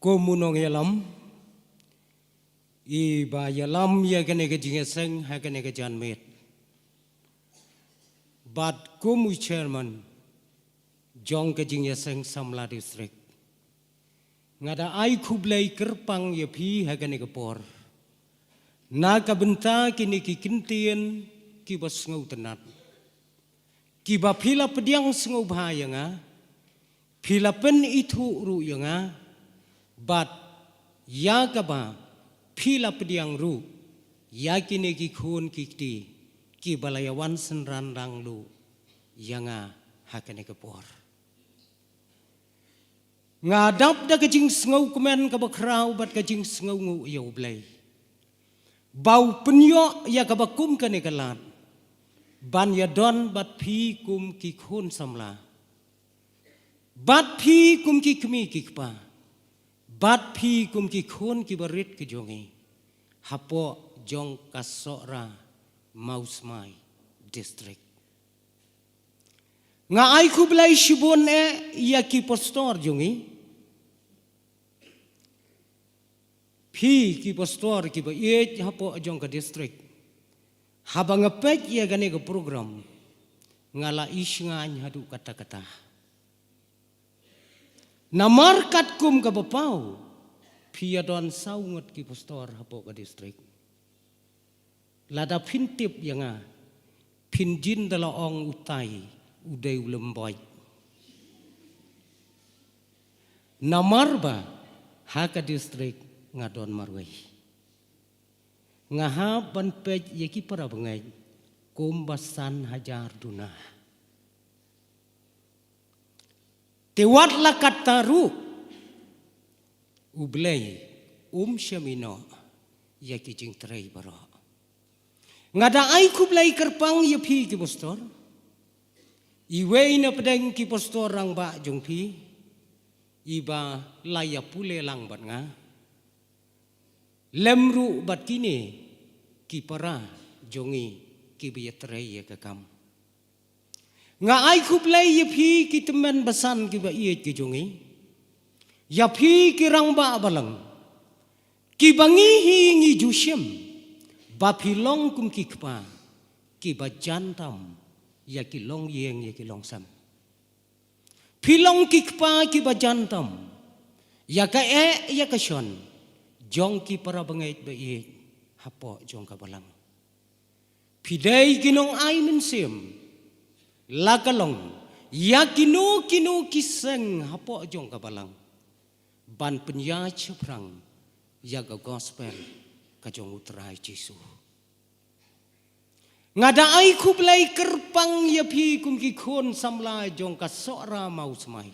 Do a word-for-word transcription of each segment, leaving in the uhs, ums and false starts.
Kum u nongïalam, i ba ïalam ïa kane ka jingïaseng ha kane ka janmiet, bad kum u chairman jong ka jingïaseng samla district, nga da ai khublei kyrpang ïa phi ha kane ka por na ka bynta kine ki kyntien ki ba sngewtynnat, ki ba phi la pdiang sngewbha ïa nga, phi la pynithuh ruh ïa nga, bad ïa kaba phi la pdiang ruh ïa kine ki khun ki kti ki ba la ïawan synran lang luh ïa nga ha kane ka por. Nga dap da ka jingsngewkmen kaba khraw bad ka jingsngewnguh ïa U Blei ba u pynïoh ïa kaba kum kane ka lad ban ïadon bad phi kum ki khun samla, bad phi kum ki kmie ki kpa, bad phi kum ki khun ki barit ki jong i hapoh jong ka Sohra Mawsmai District. Nga ai khublei shibun eh ïa ki pastor jong i, phi ki pastor ki ba ïeit hapoh jong ka district. Haba nga peit ïa kane ka program, nga la ishngaiñ haduh katta katta. Namar katkum kaba paw, phi ïadon saw ngut ki pastor hapoh ka district. Lada phin tip ïa nga, phin jin da la ong utai u dei u lem boi. Namar ba ha ka district nga don marwei. Nga hap ban peit ïa ki para bangeit kumba san hajar duna. Te wat la katta ruh, U Blei um shim ïa no ïa ki jingtrei baroh. Nga da ai khublei kyrpang ïa phi ki pastor, iwei na pdeng ki pastor rangbah jong phi, i ba la ïa pule lang bad nga, lem ruh bad kine ki para jong i ki ba ïatrei ïa ka kam. Nga ai khublei ïa phi ki tymmen basan ki ba ïeit ki jong i, ïa phi ki rangbah balang, ki ba ngi hi ngi ju shim ba phi long kum ki kpa ki ba jan tam ïa ki longïing ïa ki longsem. Phi long ki kpa ki ba jan tam ïa ka eh ïa ka shon jong ki para bangeit ba ïeit hapoh jong ka balang. Phi dei ki nong ai mynsiem la ka long ïa kino kino ki seng hapoh jong ka balang ban pynïaid shaphrang ïa ka gospel ka jong U Trai Jisu. Nga da ai khublei kyrpang ïa phi kum ki khun samla jong ka Sohra Mawsmai.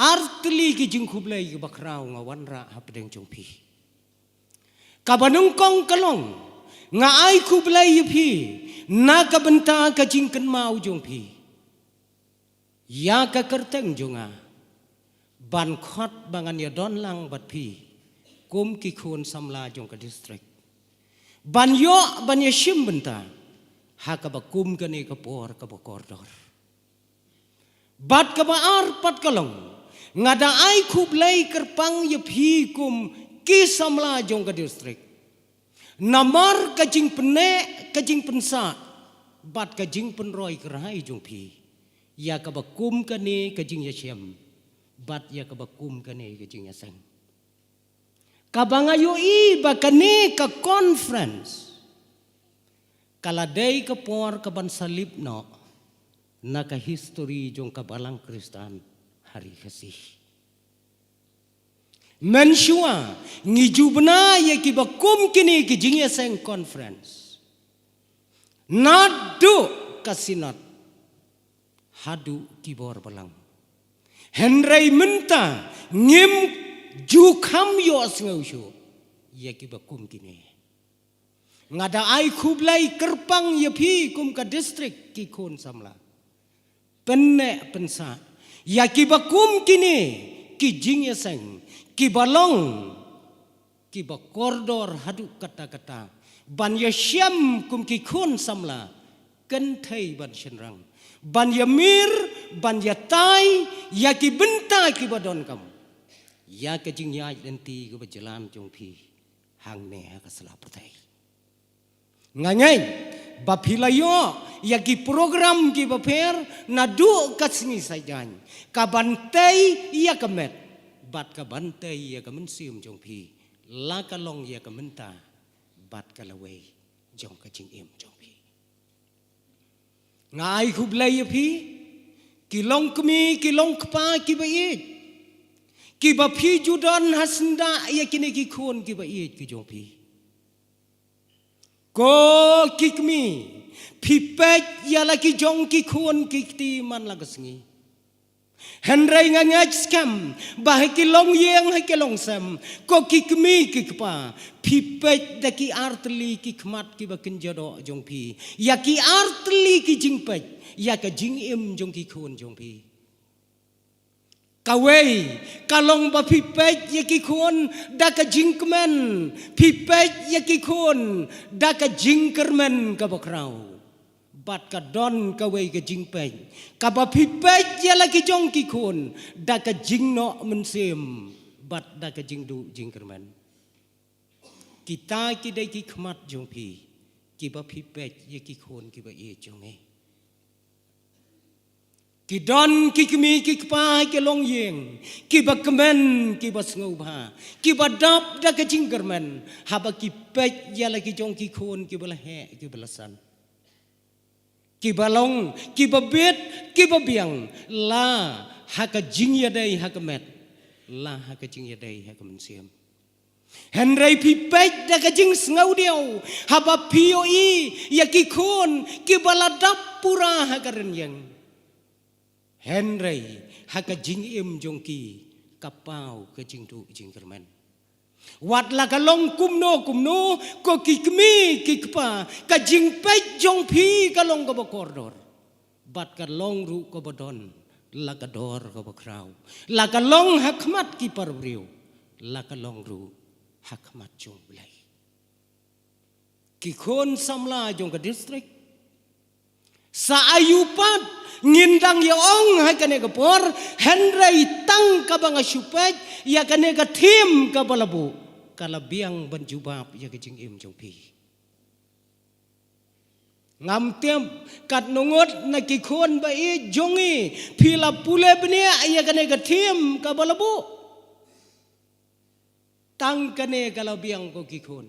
Ar tylli ki jingkhublei ki ba khraw nga wanrah hapdeng jong phi. Kaba nyngkong ka long, nga ai khublei ïa phi na ka bynta ka jingkynmaw jong phi ïa ka kyrteng jong nga, ban khot ba ngan ïadon lang bad phi kum ki khun samla jong ka district, ban ïoh ban ïashim bynta ha kaba kum kane ka por kaba kordor. Bad kaba ar pat ka long, nga da ai khublei kyrpang ïa phi kum ki samla jong ka district namar ka jingpynneh, ka jingpynsah bad ka jingpynroi kyrhai jong phi ïa kaba kum kane ka jingïashem bad ïa kaba kum kane ka jingïaseng. Kaba nga ïohi ba kane ka conference ka la dei ka por kaban sa lip noh na ka history jong ka Balang Khristan ha Ri Khasi. Mynshuwa ngi ju bna ïa kiba kum kine ki jingïaseng conference naduh ka synod haduh ki bor balang. Hynrei mynta ngim ju kham ïohsngew shuh ïa kiba kum kine. Nga da ai khublei kyrpang ïa phi kum ka district ki khun samla. Pynneh pynsah ïa kiba kum kine ki jingïaseng kiba long kiba kordor haduh katta katta ban ïashem kum ki khun samla kynthei ban shynrang, ban ïamir, ban ïatai ïa ki bynta kiba donkam. ïa ka jingïaid lynti kaba jlan jong phi hangne ha ka sla pyrthei. Nga ngeit ba phi la ïoh ïa ki program kiba pher naduh ka sngi Saitjaiñ, kaban tei ïa ka met bad kaban tei ïa ka mynsiem jong phi, la ka long ïa ka mynta bad ka lawei jong ka jingim jong phi. Nga ai khublei ïa phi, ki long kmie, ki long kpa kiba ïeit, kiba phi ju don ha syndah ïa kine ki khun kiba ïeit ki jong phi. Ko ki kmie, phi peit ïa la ki jong ki khun ki kti man la ka sngi. Hynrei nga ngeit skhem ba ha ki longïing, ha ki longsem, ko ki kmie ki kpa, phi peit da ki ar tylli ki khmat kiba kynja doh jong phi, ïa ki ar tylli ki jingpeit ïa ka jingim jong ki khun jong phi. Kawei ka long ba phi peit ïa ki khun da ka jingkmen, phi peit ïa ki khun da ka jingkyrmen kaba khraw. Bad ka don kawei ka jingpeit kaba phi peit ïa la ki jong ki khun da ka jingnoh mynsiem bad da ka jingduh jingkyrmen. Kita ki dei ki khmat jong phi kiba phi peit ïa ki khun kiba ïeit jong ngi. Ki don ki kmie ki kpa ki longïing kiba kmen, kiba sngewbha, kiba dap da ka jingkyrmen haba ki peit ïa la ki jong ki khun kiba la heh, kiba la san, kiba long, kiba bit, kiba biang, la ha ka jingïadei ha ka met, la ha ka jingïadei ha ka mynsiem. Hynrei phi peit da ka jingsngewdiaw haba phi ïohi ïa ki khun kiba la dap pura ha ka rynïeng. Hynrei ha ka jingim jong ki ka paw ka jingduh jingkyrmen. Wat la ka long kumno kumno, ko ki kmie ki kpa, ka jingpeit jong phi ka long kaba kordor, bad ka long ruh kaba don la ka dor kaba khraw, la ka long ha khmat ki para briew, la ka long ruh ha khmat jong U Blei. Ki khun samla jong ka district, sa aiu pat ngin dang ïa ong ha kane ka por, hynrei tang kaba nga shu peit ïa kane ka theme kaba la buh, ka la biang ban jubab ïa ka jingim jong phi. Ngam tip katno ngut na ki khun ba ïeit jong ngi phi la pule bniah ïa kane ka theme kaba la buh. Tang kane ka la biang, ko ki khun,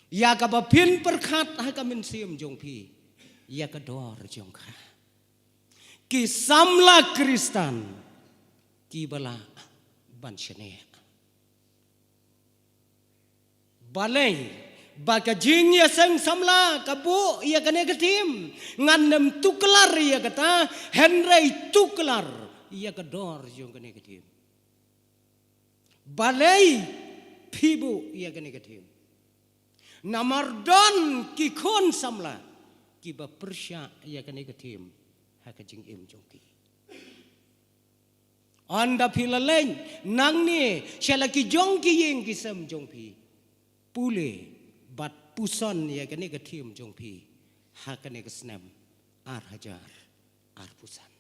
ïa kaba phin pyrkhat ha ka mynsiem jong phi, ïa ka dor jong ka. Ki samla Khristan kiba lah ban shaniah. Balei ba ka jingïaseng samla ka buh ïa kane ka theme? Ngan nym tuklar ïa kata, hynrei tuklar ïa ka dor jong kane ka theme. Balei phi buh ïa kane ka theme? Namar don ki khun samla kiba pyrshah ïa kane ka theme ha ka jingim jong ki. Ynda phi la leit nangne sha la ki jong ki ïing ki sem jong phi, pule bad puson ïa kane ka theme jong phi ha kane ka snem ar hajar arphew san.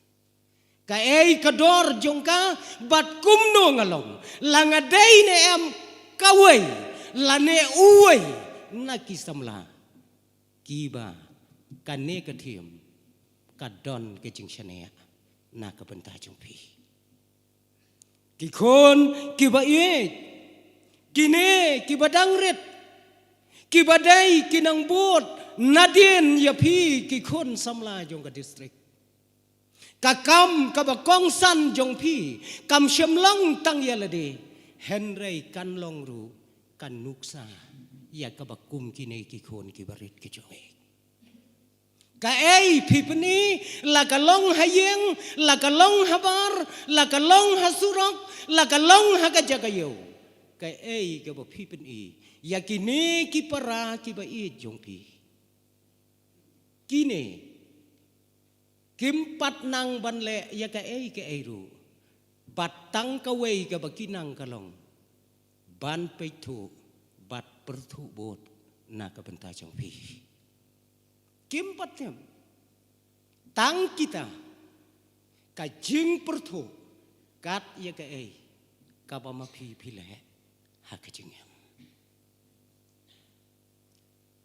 Kaei ka dor jong ka, bad kumno nga long, la nga dei ne em kawei lane uwei na ki samla kiba kane ka theme ka don ka jingshaniah na ka bynta jong phi. Ki khun kiba ïeit, kine kiba dang rit, kiba dei ki nongbud nadien ïa phi ki khun samla jong ka district. Ka kam kaba kongsan jong phi kam shym long tang ïa lade, hynrei kan long ruh ka nuksa ïa kaba kum kine ki khun kiba rit ki jong ngi. Kaei phi pyni, la ka long ha ïing, la ka long ha bar, la ka long ha surok, la ka long ha ka jaka ïew? Kaei kaba phi pyni ïa kine ki para kiba ïeit jong phi? Kine kim pat nang ban leh ïa kaei kaei ruh, bad tang kawei kaba ki nang ka long ban peit thuh bad pyrthuh bud na ka bynta jong phi. Kim pat tip tang kita ka jingpyrthuh kat ïa kaei kaba ma phi phi leh ha ka jingim.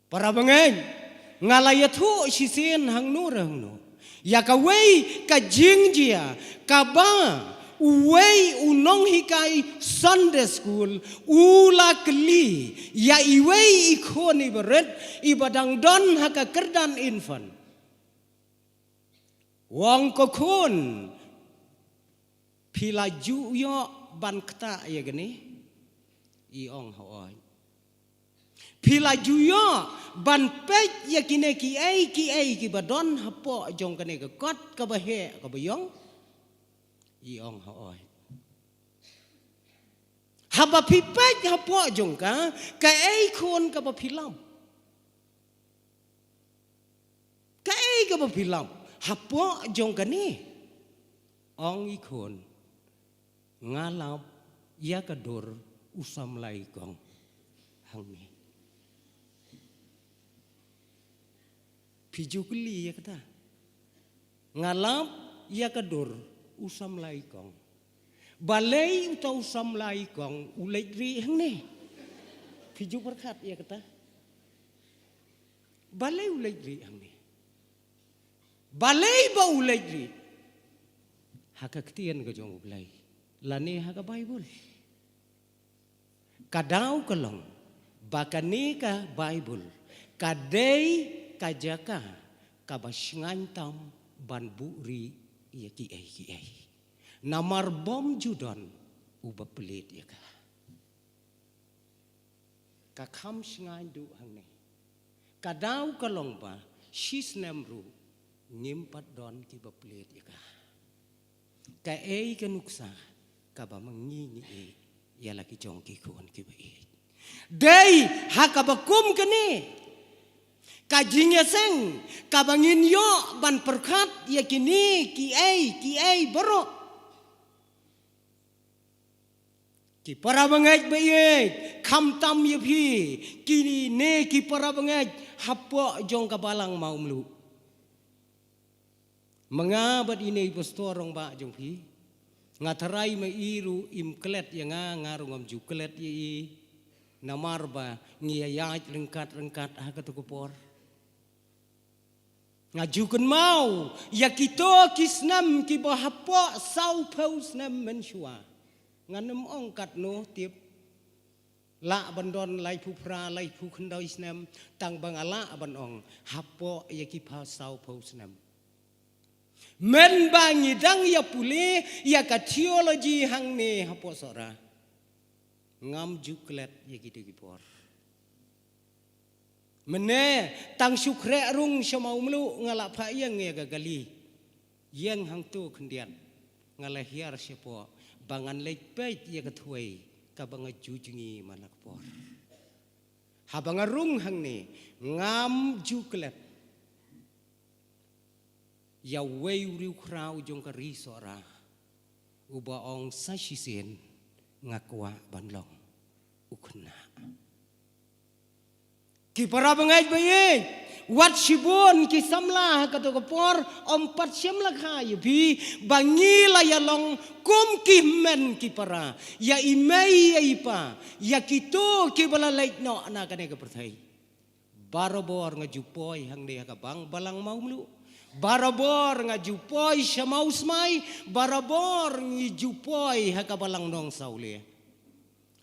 Para bangeit, nga la ïathuh shisien hangno re hangno ïa kawei ka jingjia kaba uwei u nonghikai Sunday school u la kylli ïa iwei i khun iba rit iba dang don ha ka kyrdan infant. U ong, ko khun, phi la ju ïoh ban ktah ïa kane? I ong, hooid. Phi la ju ïoh ban peit ïa kine kiei kiei kiba don hapoh jong kane ka kot kaba heh kaba ïong? I ong, hooid. Haba phi peit hapoh jong ka, kaei khun kaba phi lap? Kaei kaba phi lap hapoh jong kane? Ong i khun, nga lap ïa ka dur u samla i kong hangne. Phi ju kylli ïa kata? Nga lap ïa ka dur u samla i kong. Balei uta u samla i kong u leit rieh hangne? Phi ju pyrkhat ïa kata? Balei u leit rieh hangne? Balei ba u leit rieh? Ha ka ktien ka jong U Blei lane ha ka Baibl? Ka daw ka long ba kane ka Baibl ka dei ka jaka kaba shngaiñ tam ban buhrieh ïa kiei kiei. Namar bym ju don uba plie ïa ka. Ka kham shngaiñ duh hangne. Ka daw ka long ba shisnem ruh ngim pat don kiba plie ïa ka. Kaei ka nuksa kaba ma ngi ngi ïeit ïa la ki jong ki khun kiba ïeit? Dei ha kaba kum kane ka jingïaseng kaba ngin ïoh ban pyrkhat ïa kine kiei kiei baroh. Ki para bangeit ba ïeit, khamtam ïa phi, kine ki para bangeit hapoh jong ka Balang Mawmluh. Ma nga bad ine i pastor rangbah jong phi, nga tharai ma i ruh im klet ïa nga, nga ruh ngam ju klet ïa i. Namar ba ngi ïaid ryngkat ryngkat ha kato ka por. Nga ju kynmaw ïa kito ki snem kiba hapoh sawphew snem mynshuwa. Ngan ym ong katno tip. Lah ban don laiphew phra, laiphew khyndai snem, tang ba nga lah ban ong hapoh ïa ki pha sawphew snem. Mynba ngi dang ïa pule ïa ka theology hangne hapoh Sohra, ngam ju klet ïa kito ki por. Mynne tang shu khreh rung sha Mawmluh nga la phah ïeng ïa ka kali. Ïeng hangto khyndiat nga la hiar shapoh ba ngan leit peit ïa ka thwei kaba nga ju jngi man la ka por. Haba nga rung hangne ngam ju klet ïa uwei u riewkhraw jong ka ri Sohra uba ong sa shisien nga kwah ban long u khynnah. Ki para bangeit ba ïeit, wat shibun ki samla ha kato ka por ym pat shym la kha ïa phi ba ngi la ïalong kum ki hynmen ki para ïa i mei ïa i pa ïa kito kiba la leit noh na kane ka pyrthei. Barabor nga ju poi hangne ha ka bang Balang Mawmluh. Barabor nga ju poi sha Mawsmai. Barabor ngi ju poi ha ka Balang Nongsawlia.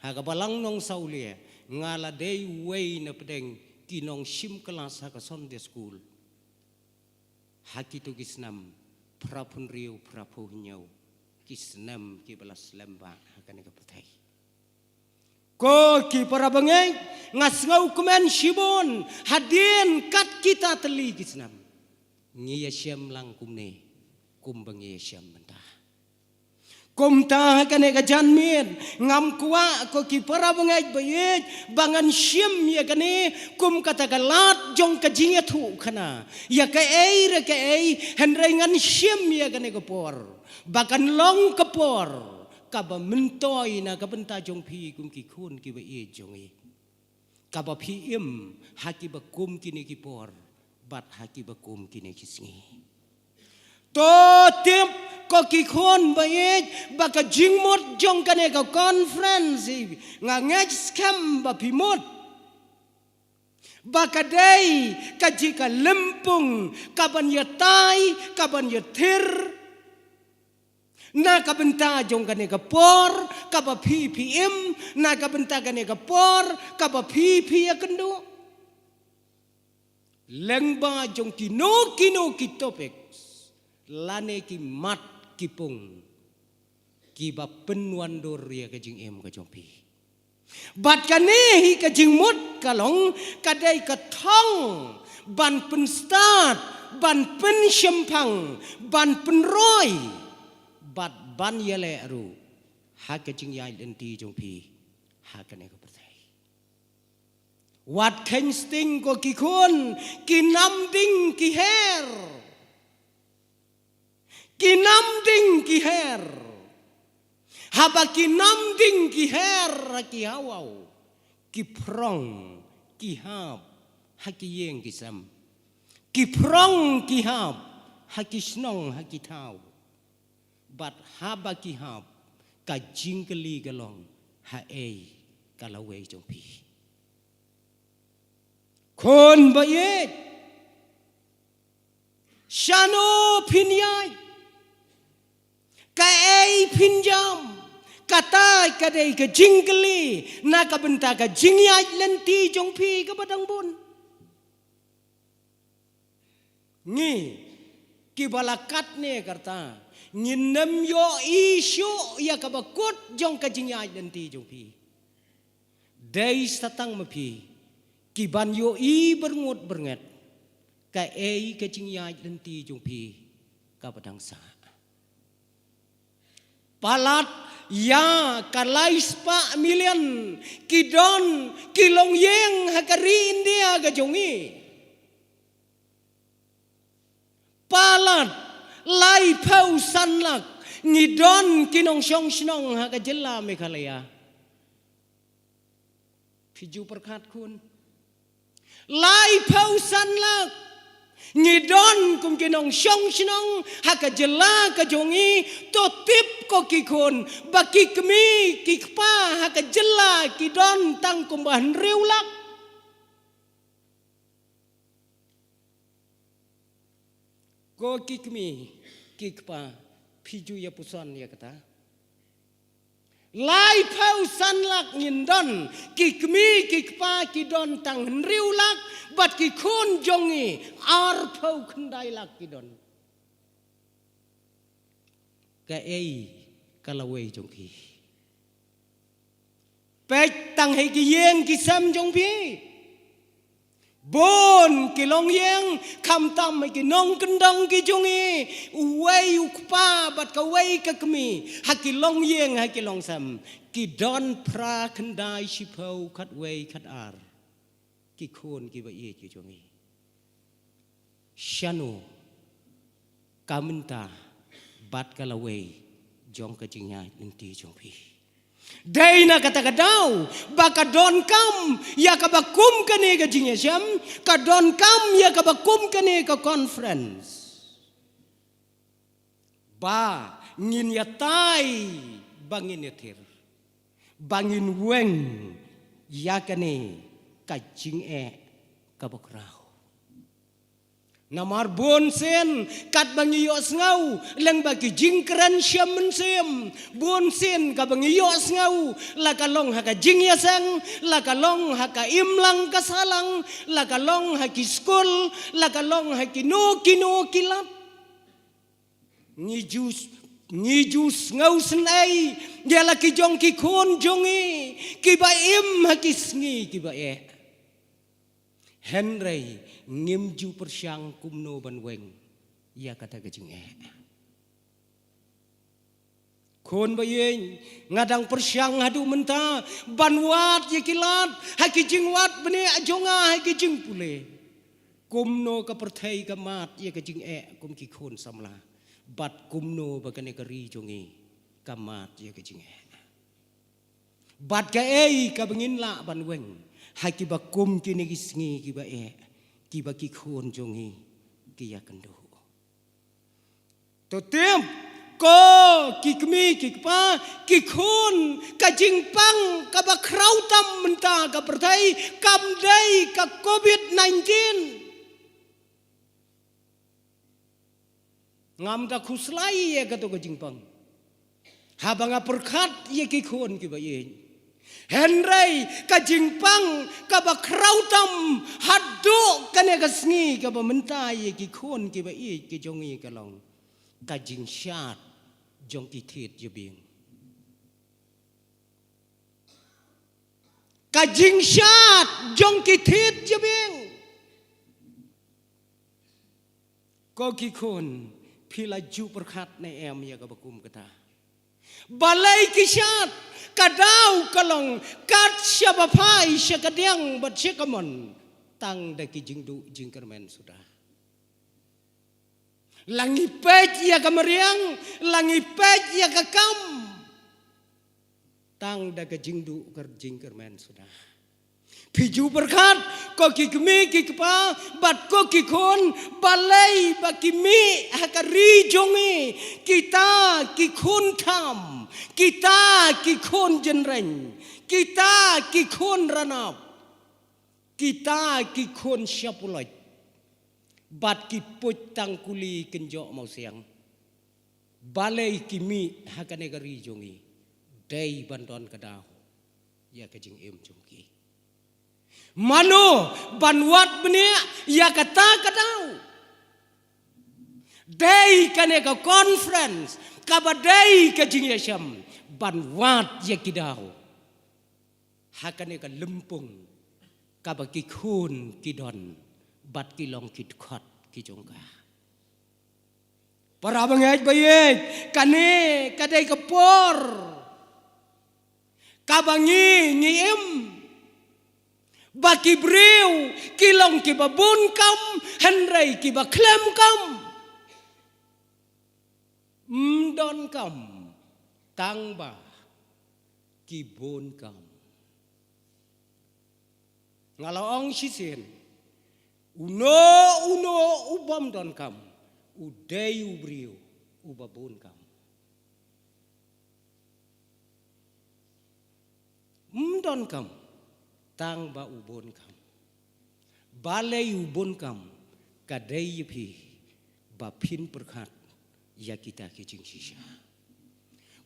Ha ka Balang Nongsawlia nga la dei uwei na pdeng ki nongshim klas ha ka Sunday school. Ha kito ki snem phra phew hynriew, phra phew hynñiew, ki snem kiba la slem bha ha kane ka pyrthei. Ko ki para bangeit, nga sngewkmen shibun hadien kat kita tylli ki snem ngi ïashem lang kumne kumba ngi ïashem mynta. Kumta ha kane ka janmiet ngam kwah ko ki para bangeit ba ïeit ba ngan shim ïa kane kum kata ka lad jong ka jingïathuhkhana ïa kaei re kaei, hynrei ngan shim ïa kane ka por ba kan long ka por kaba myntoi na ka bynta jong phi kum ki khun kiba ïeit jong ngi. Kaba phi im ha kiba kum kine ki por bad ha kiba kum kine ki sngi. To tip ko ki khun ba ïeit ba ka jingmut jong kane ka conference, nga ngeit skhem ba phi mut ba ka dei ka jingïalympung, ka ban ïatai, ka ban ïathir na ka bynta jong kane ka por kaba phi phi im, na ka bynta kane ka por kaba phi phi ïakynduh. Lyngba jong kino kino ki topics lane ki mat ki pung kiba pynwandur ïa ka jingim ka jong phi. Bad kane hi ka jingmut ka long ka dei ka thong ban pynstad, ban pynshemphang, ban pynroi, bad ban ïaleh ruh ha ka jingïaid lynti jong phi ha kane ka pyrthei. Wat kheiñ sting ko ki khun, ki nam ding ki her. Ki nam ding ki her. Haba ki nam ding ki her ki hawaw, ki phrong ki hap ha ki ïing ki sem. Ki phrong ki hap ha ki shnong ha ki thaw. Bad haba ki hap, ka jingkylli ka long, haei ka lawei jong phi? Khun ba ïeit, shano phin ïaid? Kaei phin jam? Kata ka dei ka jingkylli na ka bynta ka jingïaid lynti jong phi kaba dang bun. Ngi kiba la kat ne ka rta, ngin nym ïohi shuh ïa kaba kut jong ka jingïaid lynti jong phi. Dei sa tang ma phi ki ban ïohi byrngut byrnget kaei ka jingïaid lynti jong phi kaba dang sah. Palat ïa ka lai spah million ki don ki longïing ha ka ri India ka jong ngi. Palat lai phew san lak ngi don ki nongshong shnong ha ka jylla Meghalaya. Phi ju pyrkhat khun. Lai phew san lak ngi don kum ki nongshong shnong ha ka jylla ka jong ngi. To tip ko ki khun ba ki kmie ki kpa ha ka jylla ki don tang kumba hynriew lak. Ko ki kmie ki kpa, phi ju ïa puson ïa kata. Lai phew san lak ngin don, ki kmie ki kpa ki don tang hynriew lak, bad ki khun jong ngi ar phew khyndai lak ki don. Kaei ka lawei jong ki? Peit tang ha ki ïing ki sem jong phi. Bun ki longïing, khamtam ha ki nongkyndong ki jong ngi, uwei u kpa bad kawei ka kmie, ha ki longïing ha ki longsem ki don phra khyndai shiphew khatwei khatar ki khun kiba ïeit ki jong ngi. Shano ka mynta bad ka lawei jong ka jingïaid lynti jong phi? Dei na kata ka daw ba ka donkam ïa kaba kum kane ka jingïashem, ka donkam ïa kaba kum kane ka conference. Ba ngin ïatai, ba ngin ïathir, ba ngin weng ïa kane ka jingeh kaba khraw. Namar bun sien katba ngi ïohsngew lyngba ki jingkren shem mynsiem, bun sien kaba ngi ïohsngew, la ka long ha ka jingïaseng, la ka long ha ka imlang ka sahlang, la ka long ha ki skul, la ka long ha kino kino ki lad. Ngi ju, ngi ju sngewsynei ïa la ki jong ki khun jong ngi kiba im ha ki sngi kiba eh. Hynrei ngim ju pyrshang kumno ban weng ïa kata ka jingeh. Khun ba ïeit, nga dang pyrshang haduh mynta ban wad ïa ki lad ha ki jingwad bniah jong nga ha ki jingpule. Kumno ka pyrthei ka mad ïa ka jingeh kum ki khun samla, bad kumno ba kane ka ri jong ngi ka mad ïa ka jingeh? Bad kaei kaba ngin lah ban weng ha kiba kum kine ki sngi kiba eh, kiba ki khun jong ngi ki ïakynduh? To tip, ko ki kmie ki kpa, ki khun, ka jingpang kaba khraw tam mynta ka pyrthei kam dei ka covid nineteen. Ngam da khuslai ïa kato ka jingpang haba nga pyrkhat ïa ki khun kiba ïeit. Hynrei ka jingpang kaba khraw tam haduh kane ka sngi kaba mynta ïa ki khun kiba ïeit ki jong ngi ka long ka jingshad jong ki thied jabieng. Ka jingshad jong ki thied jabieng. Ko ki khun, phi la ju pyrkhat ne em ïa kaba kum kata? Balei ki shad? Ka daw ka long kat shaba phai sha ka diang bad sha ka mon, tang da ki jingduh jingkyrmen suda. La ngi peit ïa ka mariang, la ngi peit ïa ka kam, tang da ka jingduh ka jingkyrmen suda. Phi ju pyrkhat, ko ki kmie ki kpa bad ko ki khun, balei ba ki mih ha ka ri jong ngi, kita ki khun tham, kita ki khun jynreng, kita ki khun ranab, kita ki khun shapuloit, bad ki puit tang kuli kynjoh mawsiang. Balei ki mih ha kane ka ri jong ngi? Dei ban don ka daw ïa ka jingim jong ki. Mano ban wad bniah ïa kata ka daw? Dei kane ka conference kaba dei ka jingïashem ban wad ïa ki daw ha kane ka lympung kaba ki khun ki don bad ki long ki dkhot ki jong ka. Para bangeit ba ïeit, kane ka dei ka por kaba ngi ngi im ba ki briew ki long kiba bun kam, hynrei kiba khlem kam. Ym don kam, tang ba ki bun kam. Nga la ong shisien, uno uno u bym don kam u dei u briew uba bun kam. Ym don kam, tang ba u bun kam. Balei u bun kam? Ka dei ïa phi ba phin pyrkhat ïa kita ki jingshisha.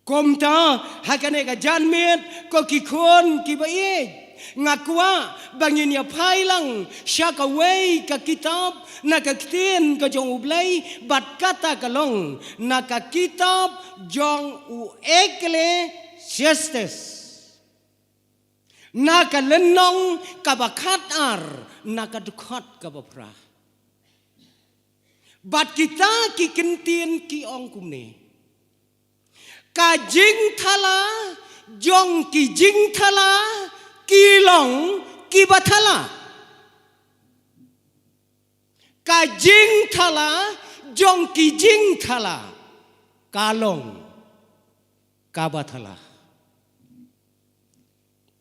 Kumta ha kane ka janmiet, ko ki khun kiba ïeit, nga kwah ba ngin ïa phai lang sha kawei ka kitab na ka ktien ka jong U Blei, bad kata ka long na ka kitab jong u Ecclesiastes, na ka lynnong kaba khatar, na ka dkhot kaba phra. Bad kita ki kyntien ki ong kumne: Ka jingthala jong ki jingthala ki long kiba thala. Ka jingthala jong ki jingthala ka long kaba thala.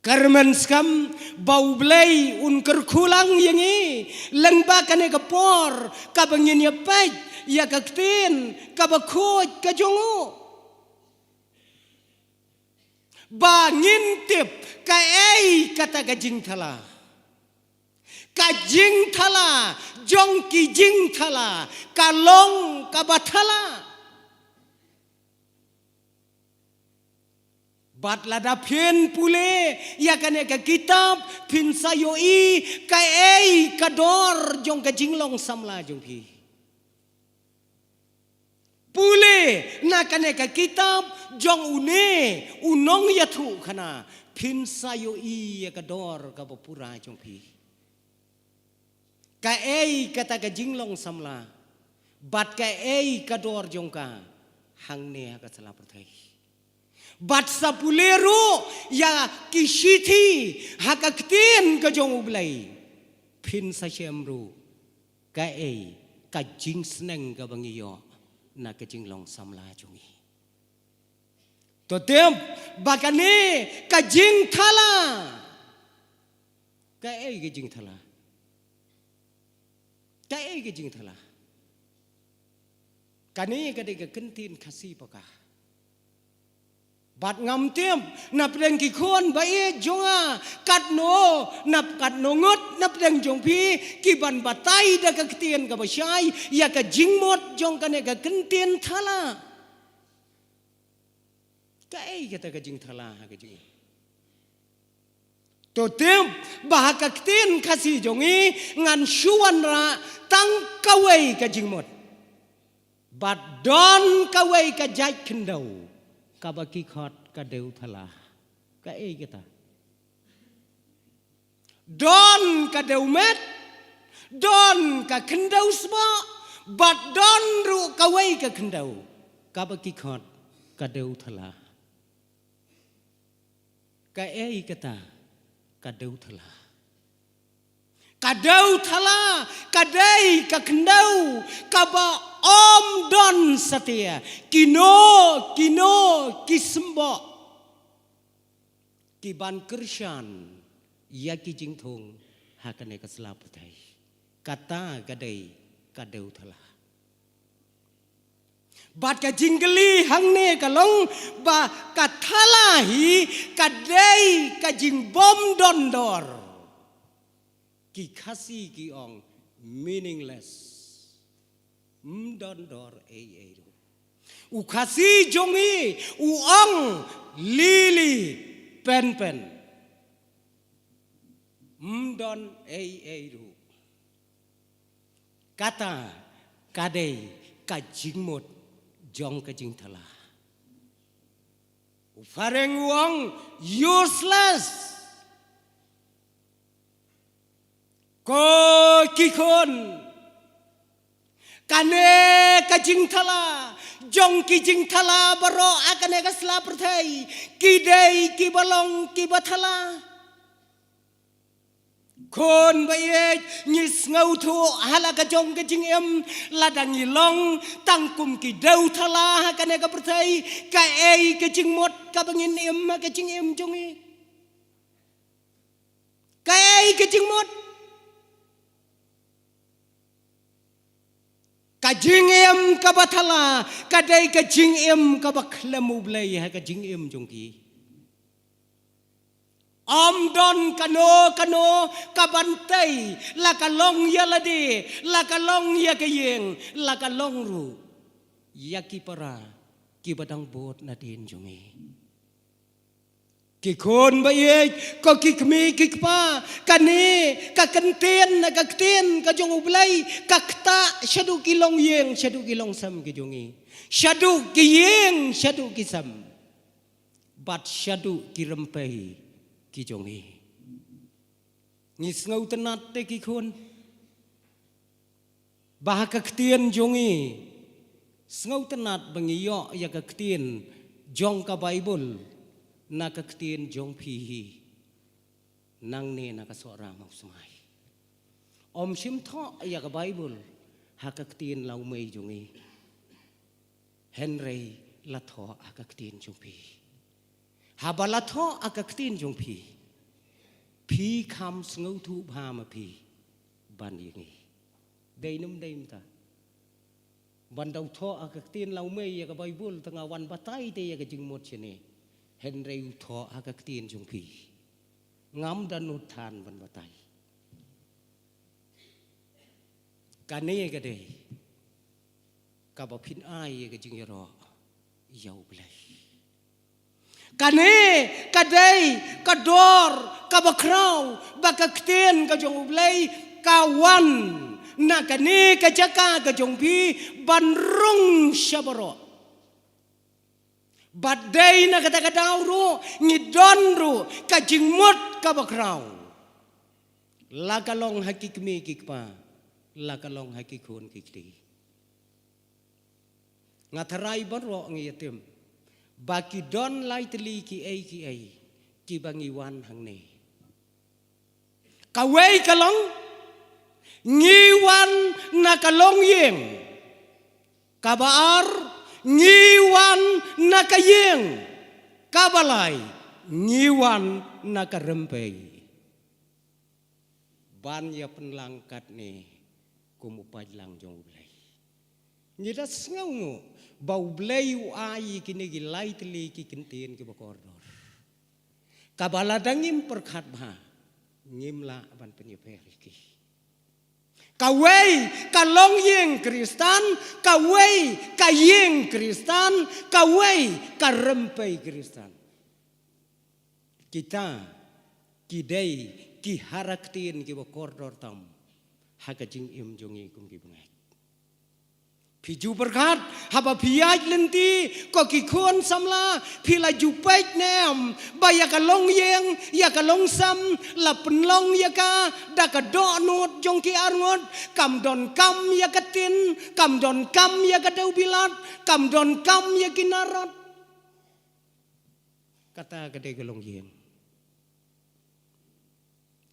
Kyrmen skhem ba U Blei un kyrkhu lang ïa ngi lyngba kane ka por kaba ngin ïa peit ïa ka ktien kaba khuid ka jong u, ba ngin tip kaei kata ka jingthala. Ka jingthala jong ki jingthala ka long kaba thala. Bad lada phin pule ïa kane ka kitab, phin sa ïohi kaei ka dor jong ka jinglong samla jong phi. Pule na kane ka kitab jong une u nongïathuhkhana, phin sa ïohi ïa ka dor kaba pura jong phi. Kaei kata ka jinglong samla, bad kaei ka dor jong ka hangne ha ka sla pyrthei. Bad sa pule ruh ïa ki shithi ha ka ktien ka jong U Blei, phin sa shem ruh kaei ka jingsneng kaba ngi ïoh na ka jinglong samla jong ngi. To tip ba kane ka jingthala, kaei ka jingthala? Kaei ka jingthala? Kane ka dei ka kyntien Khasi paka. Bad ngam tip, na pdeng ki khun ba ïeit jong nga, katno, na katno ngut, na pdeng jong phi, ki ban batai da ka ktien kaba shai, ïa ka jingmut jong kane ka kyntien thala. Kaei kata ka jingthala ha ka jingim. To tip, ba ha ka ktien Khasi jong i, ngan shu wanrah, tang kawei ka jingmut. Bad don kawei ka jait khyndew, kaba ki khot ka dew thala. Kaei kata. Don ka dew met, don ka khyndew sboh, bad don ruh kawei ka khyndew, kaba ki khot ka dew thala. Kaei kata, ka dew thala. Ka dew thala, ka dei ka khyndew, kaba ym don satia, kino, kino, ki symboh. Ki ban kyrshan, ïa ki jingthung, ha kane ka sla pyrthei. Kata ka dei, ka dew thala. Bad ka jingkylli hangne ka long ba ka thala hi ka dei ka jingbym don dor. Ki Khasi ki ong meaningless. Ym don dor ei ei ruh. U Khasi jong i u ong lili penpen. Ym don ei ei ruh. Kata ka dei ka jingmut jong ka jingthala. U phareng u ong useless. Ko ki khun, kane ka jingthala jong ki jingthala baroh ha kane ka sla pyrthei, ki dei kiba long kiba thala. Khun ba ïeit, ngi sngewthuh ha la ka jong ka jingim, lada ngi long tang kum ki dew thala ha kane ka pyrthei, kaei ka jingmut kaba ngin im ha ka jingim jong ngi. Kaei ka jingmut? Ka jingim kaba thala ka dei ka jingim kaba khlem U Blei ha ka jingim jong ki. Ym don kano kano ka ban tei, la ka long ïa lade, la ka long ïa ka ïing, la ka long ruh ïa ki para kiba dang bud nadien jong ngi. Ki khun ba ïeit, ko ki kmie ki kpa, kane ka kyntien na ka ktien ka jong U Blei ka ktah shaduh ki longïing, shaduh ki longsem ki jong ngi, shaduh ki ïing, shaduh ki sem, bad shaduh ki rympei ki jong ngi. Ngi sngewtynnat te ki khun, ba ha ka ktien jong ngi, sngewtynnat ba ngi ïoh ïa ka ktien jong ka Baibl na ka ktien jong phi hi, nangne na ka Sohra Mawsmai. Ym shym thoh ïa ka Baibl ha ka ktien lawmei jong ngi, hynrei la thoh ha ka ktien jong phi. Haba la thoh ha ka ktien jong phi, phi kham sngewthuh bha ma phi ban ïa ngi. Dei ne ym dei mynta? Ban da u thoh ha ka ktien lawmei ïa ka Baibl, te nga wan batai te ïa ka jingmut shane. Hynrei u thoh ha ka ktien jong phi, ngam da nud than ban batai. Kane ka dei kaba phin ai ïa ka jingïaroh ïa U Blei. Kane ka dei ka dor kaba khraw ba ka ktien ka jong U Blei ka wan na kane ka jaka ka jong phi ban rung sha baroh. Bad dei na kata ka daw ruh ngi don ruh ka jingmut kaba khraw, la ka long ha ki kmie ki kpa, la ka long ha ki khun ki kti. Nga tharai baroh ngi ïa tip ba ki don lai tylli kiei kiei kiba ngi wan hangne. Kawei ka long, ngi wan na ka longïing. Kaba ar, ngi wan na ka ïing. Kaba lai, ngi wan na ka rympei. Ban ïa pynlang katne kum u paidlang jong U Blei. Ngi da sngew nguh ba U Blei u ai ïa kine ki lai tylli ki kyntien kiba kordor, kaba lada ngim pyrkhat bha, ngim lah ban pynïapher ïa ki. Kawei ka longïing Khristan, kawei ka ïing Khristan, kawei ka rympei Khristan. Kita ki dei ki hara ktien kiba kordor tam ha ka jingim jong ngi kum ki bangeit. Phi ju pyrkhat, haba phi ïaid lynti, ko ki khun samla, phi la ju peit ne em ba ïa ka longïing, ïa ka longsem, la pynlong ïa ka da ka dohnud jong ki arngut? Kam donkam ïa ka tin, kam donkam ïa ka dewbilat, kam donkam ïa ki narot. Kata ka dei ka longïing.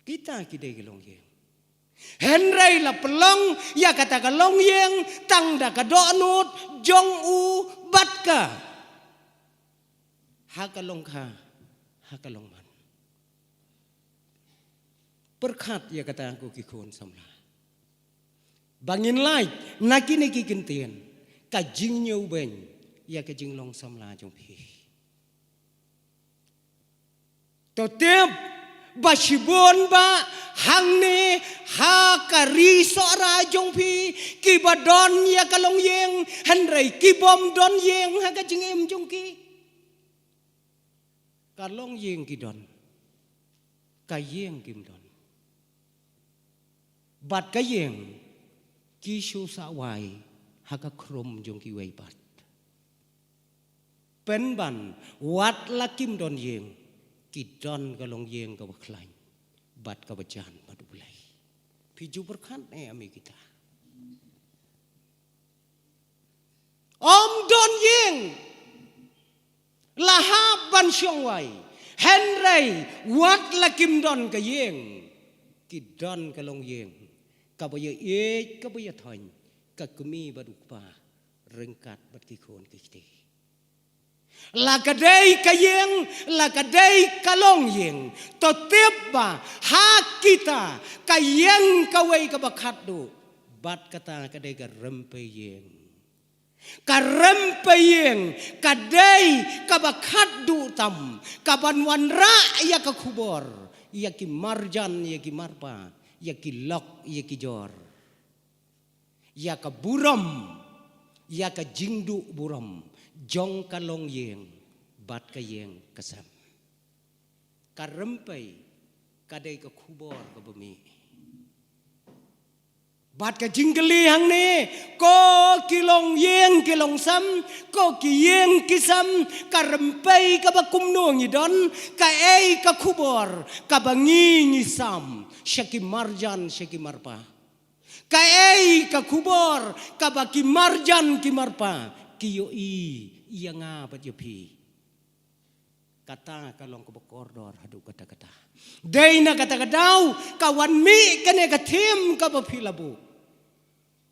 Kita ki dei ka longïing. Hynrei la pynlong ïa kata ka longïing tang da ka dohnud jong u bad ka, ha ka long kha, ha ka long man. Pyrkhat ïa kata, ko ki khun samla, ba ngin lait na kine ki kyntien, ka jingñiewbeiñ ïa ka jinglong samla jong phi. To tip ba shibun ba hangne ha ka ri Sohra jong phi, kiba don ïa ka longïing, hynrei ki bym don ïing ha ka jingim jong ki. Ka longïing ki don, ka ïing kim don. Bad ka ïing ki shu sawai ha ka khrum jong kiwei pat. Pynban wat la kim don ïing, ki don ka longïing kaba khlaiñ bad kaba jan bad U Blei. Phi ju pyrkhat ne em ïa kita? Ym don ïing la hap ban shong wai, hynrei wat la kim don ka ïing, ki don ka longïing kaba ïaieit, kaba ïathoiñ, ka kmie bad u kpa, ryngkat bad ki khun ki kti. La ka dei ka ïing, la ka dei ka longïing, to tip ba ha kita ka ïing kawei kaba khatduh, bad kata ka dei ka rympei ïing. Ka rympei ïing ka dei kaba khatduh tam, kaban wanrah ïa ka khubor ïa ki marjan, ïa ki marpa, ïa ki lok, ïa ki jor, ïa ka burom, ïa ka jingduh burom jong ka longïing bad ka ïing ka sem. Ka rympei ka dei ka khubor kaba mih. Bad ka jingkylli hangne, ko ki longïing ki longsem, ko ki ïing ki sem, ka rympei kaba kumno ngi don, kaei ka khubor kaba ngi ngi sam sha ki marjan, sha ki marpa? Kaei ka khubor kaba ki marjan ki marpa ki ïohi ïa nga bad ïa phi? Kata ka long kaba kordor haduh katta katta. Dei na kata ka daw ka wan mih kane ka theme kaba phi la buh,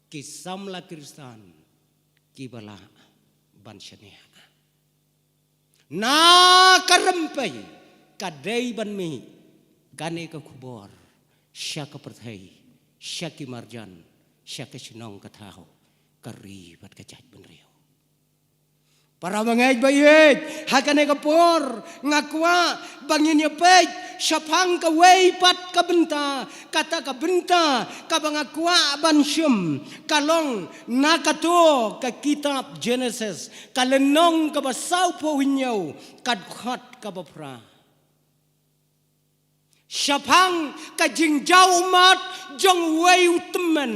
ki samla Khristan kiba lah ban shaniah. Na ka rympei ka dei ban mih kane ka khubor sha ka pyrthei, sha ki marjan, sha ka shnong ka thaw, ka ri bad ka jaitbynriew. Para bangeit ba ïeit, ha kane ka por nga kwah ba ngin ïa peit shaphang kawei pat ka bynta, kata ka bynta kaba nga kwah ban shim ka long na kato ka kitab Genesis, ka lynnong kaba sawphew hynñiew, ka dkhot kaba phra. Shaphang ka jingjaw ummat jong uwei u tymmen.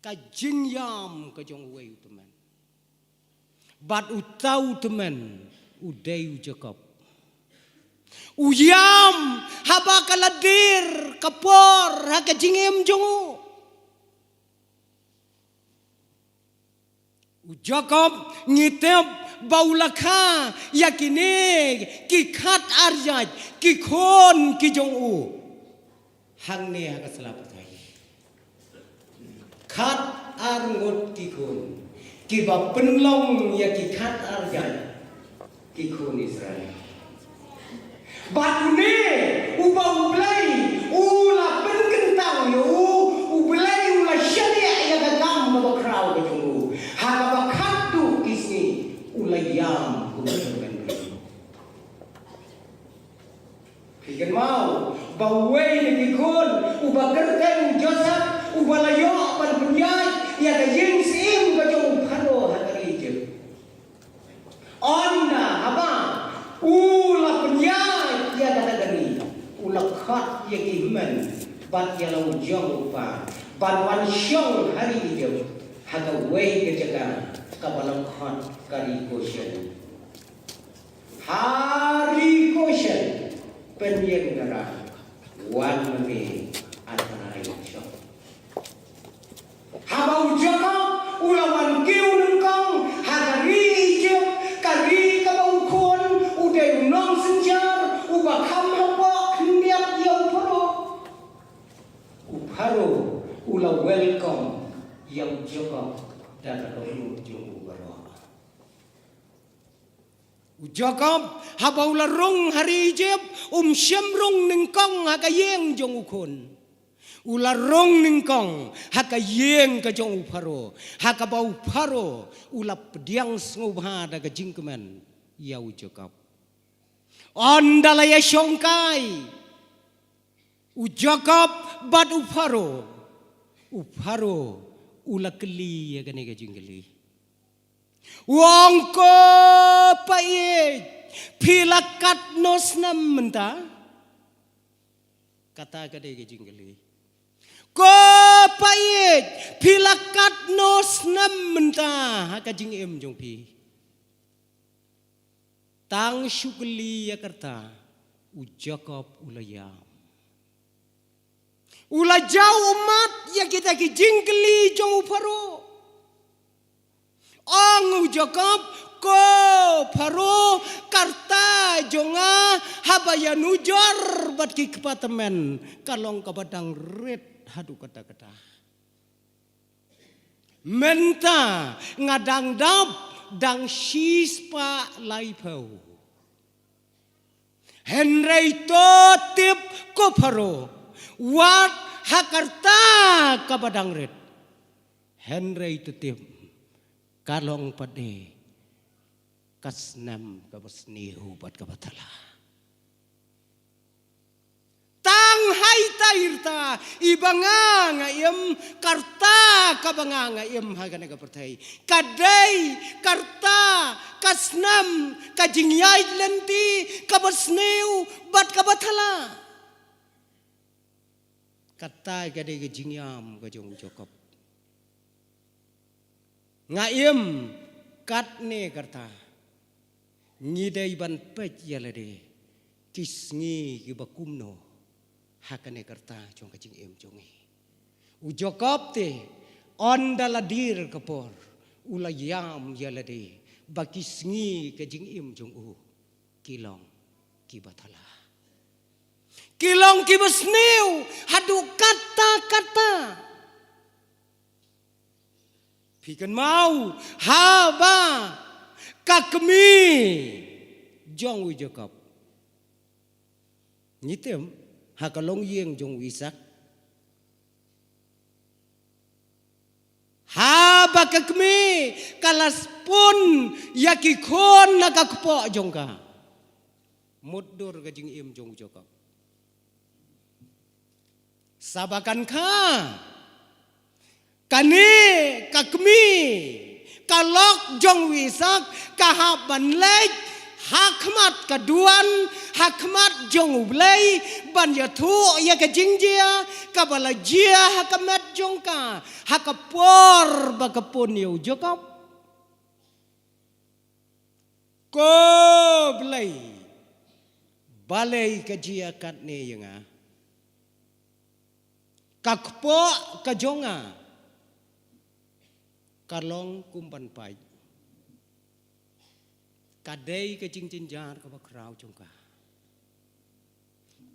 Ka jingïam ka jong uwei u tymmen. Bad uta u tymmen u dei u Jakob. U ïam haba ka la dier ka por ha ka jingim jong u. U Jakob ngi tip ba u la kha ïa kine ki khat arjait ki khun ki jong u. Hangne ha ka sla pyrthei, khat arngut ki khun kiba pynlong ïa ki khat arjait ki khun Israel. Bad une uba U Blei u la pynkyntang ïa u, U Blei u la shaniah ïa ka Phi kynmaw ba uwei na ki khun uba kyrteng u Joseph, uba la ïoh ban pynïaid ïa ka ïing syiem ka jong u Pharaoh ha ka ri Ijipt. Ynda haba u la pynïaid ïa kata ka ri, u la khot ïa ki hynmen bad ïa la u jong u kpa ban wan shong ha ri Ijipt, ha kawei ka jaka kaba la khot ka ri Goshen. Ha ri Goshen, pynïeng dara, wan ma me, a trai shong. Haba u Jakob u la wan kiew nyngkong ha ka ri Ijipt, ka ri kaba u khun u dei u nongsynshar uba kham hapoh khyndiat ïa u Pharaoh, u Pharaoh u la welcome ïa u Jakob da ka dohnud jong u baroh. U Jakob, haba u la rung ha ri Ijipt, um shym rung nyngkong ha ka ïing jong u khun. U la rung nyngkong ha ka ïing ka jong u Pharaoh, ha kaba u Pharaoh u la pdiang sngewbha da ka jingkmen ïa u Jakob. Ynda la ïa shongkai u Jakob bad u Pharaoh, u Pharaoh u la kylli ïa kane ka jingkylli. U ong, ko pa ïeit, phi la katno snem mynta? Kata ka dei ka jingkylli. Ko pa ïeit, phi la katno snem mynta ha ka jingim jong phi? Tang shu kylli ïa kata, u Jakob u la ïam. U la jaw ummat ïa kita ki jingkylli jong u Pharaoh. Ong u Jakob, ko Pharaoh, ka rta jong nga haba ïanujor bad ki kpa tymmen ka long kaba dang rit haduh katta katta. Mynta nga dang dap dang shispah laiphew. Hynrei to tip ko Pharaoh, wat ha ka rta kaba dang rit. Hynrei to tip ka long pat de ka snem kaba sniew bad kaba thala. Tang ha ita i rta iba nga nga im, ka rta kaba nga nga im ha kane ka pyrthei ka dei ka rta, ka snem, ka jingïaid lynti kaba sniew bad kaba thala. Kata ka dei ka jingïam ka jong u Jakob. Nga im katne ka rta. Ngi dei ban peit ïa lade ki sngi kiba kumno ha kane ka rta jong ka jingim jong ngi. U Jakob te ynda la dier ka por u la ïam ïa lade ba ki sngi ka jingim jong u ki long kiba thala. Ki long kiba sniew haduh katta katta. Phi kynmaw haba ka kmie jong u Jakob, ngi tip, ha ka longïing jong u Isak, haba ka kmie ka la spun ïa ki khun na ka kpoh jong ka. Mutdur ka jingim jong u Jakob. Sa ba kan kha kane ka kmie ka lok jong u Isak ka hap ban leit ha khmat ka duwan, ha khmat jong U Blei, ban ïathuh ïa ka jingjia kaba la jia ha ka met jong ka ha ka por ba ka pun ïa u Jakob. Ko Blei, balei ka jia katne ïa nga? Ka kpoh ka jong nga ka long kum ban pait. Ka dei ka jingjynjar kaba khraw jong ka.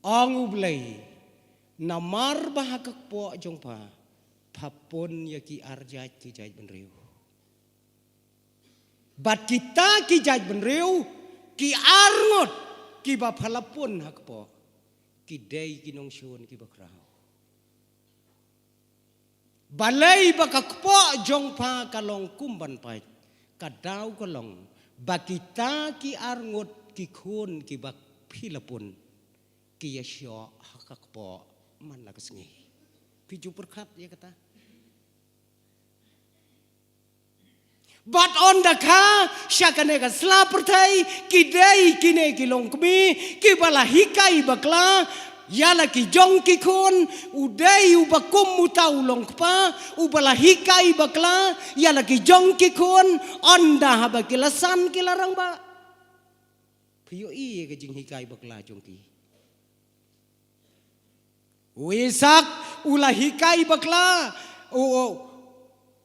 Ong U Blei, namar ba ha ka kpoh jong pha pha pun ïa ki arjait ki jaitbynriew. Bad kita ki jaitbynriew ki arngut kiba pha la pun ha kpoh ki dei ki nongshun kiba khraw. Balei ba ka kpoh jong pha ka long kum ban pait? Ka daw ka long ba kita ki arngut ki khun kiba phi la pun ki ïa shoh ha ka kpoh man la ka sngi. Phi ju pyrkhat ïa kata. Bad ynda kha sha kane ka sla pyrthei ki dei kine ki longkmie kiba la hikai bakla ïa la ki jong ki khun, u dei uba kum uta u longkpa uba la hikai bakla ïa la ki jong ki khun, ynda haba ki la san ki la rangbah. Phi ïohi ïa ka jinghikai bakla jong ki. U Isak u la hikai bakla u, u,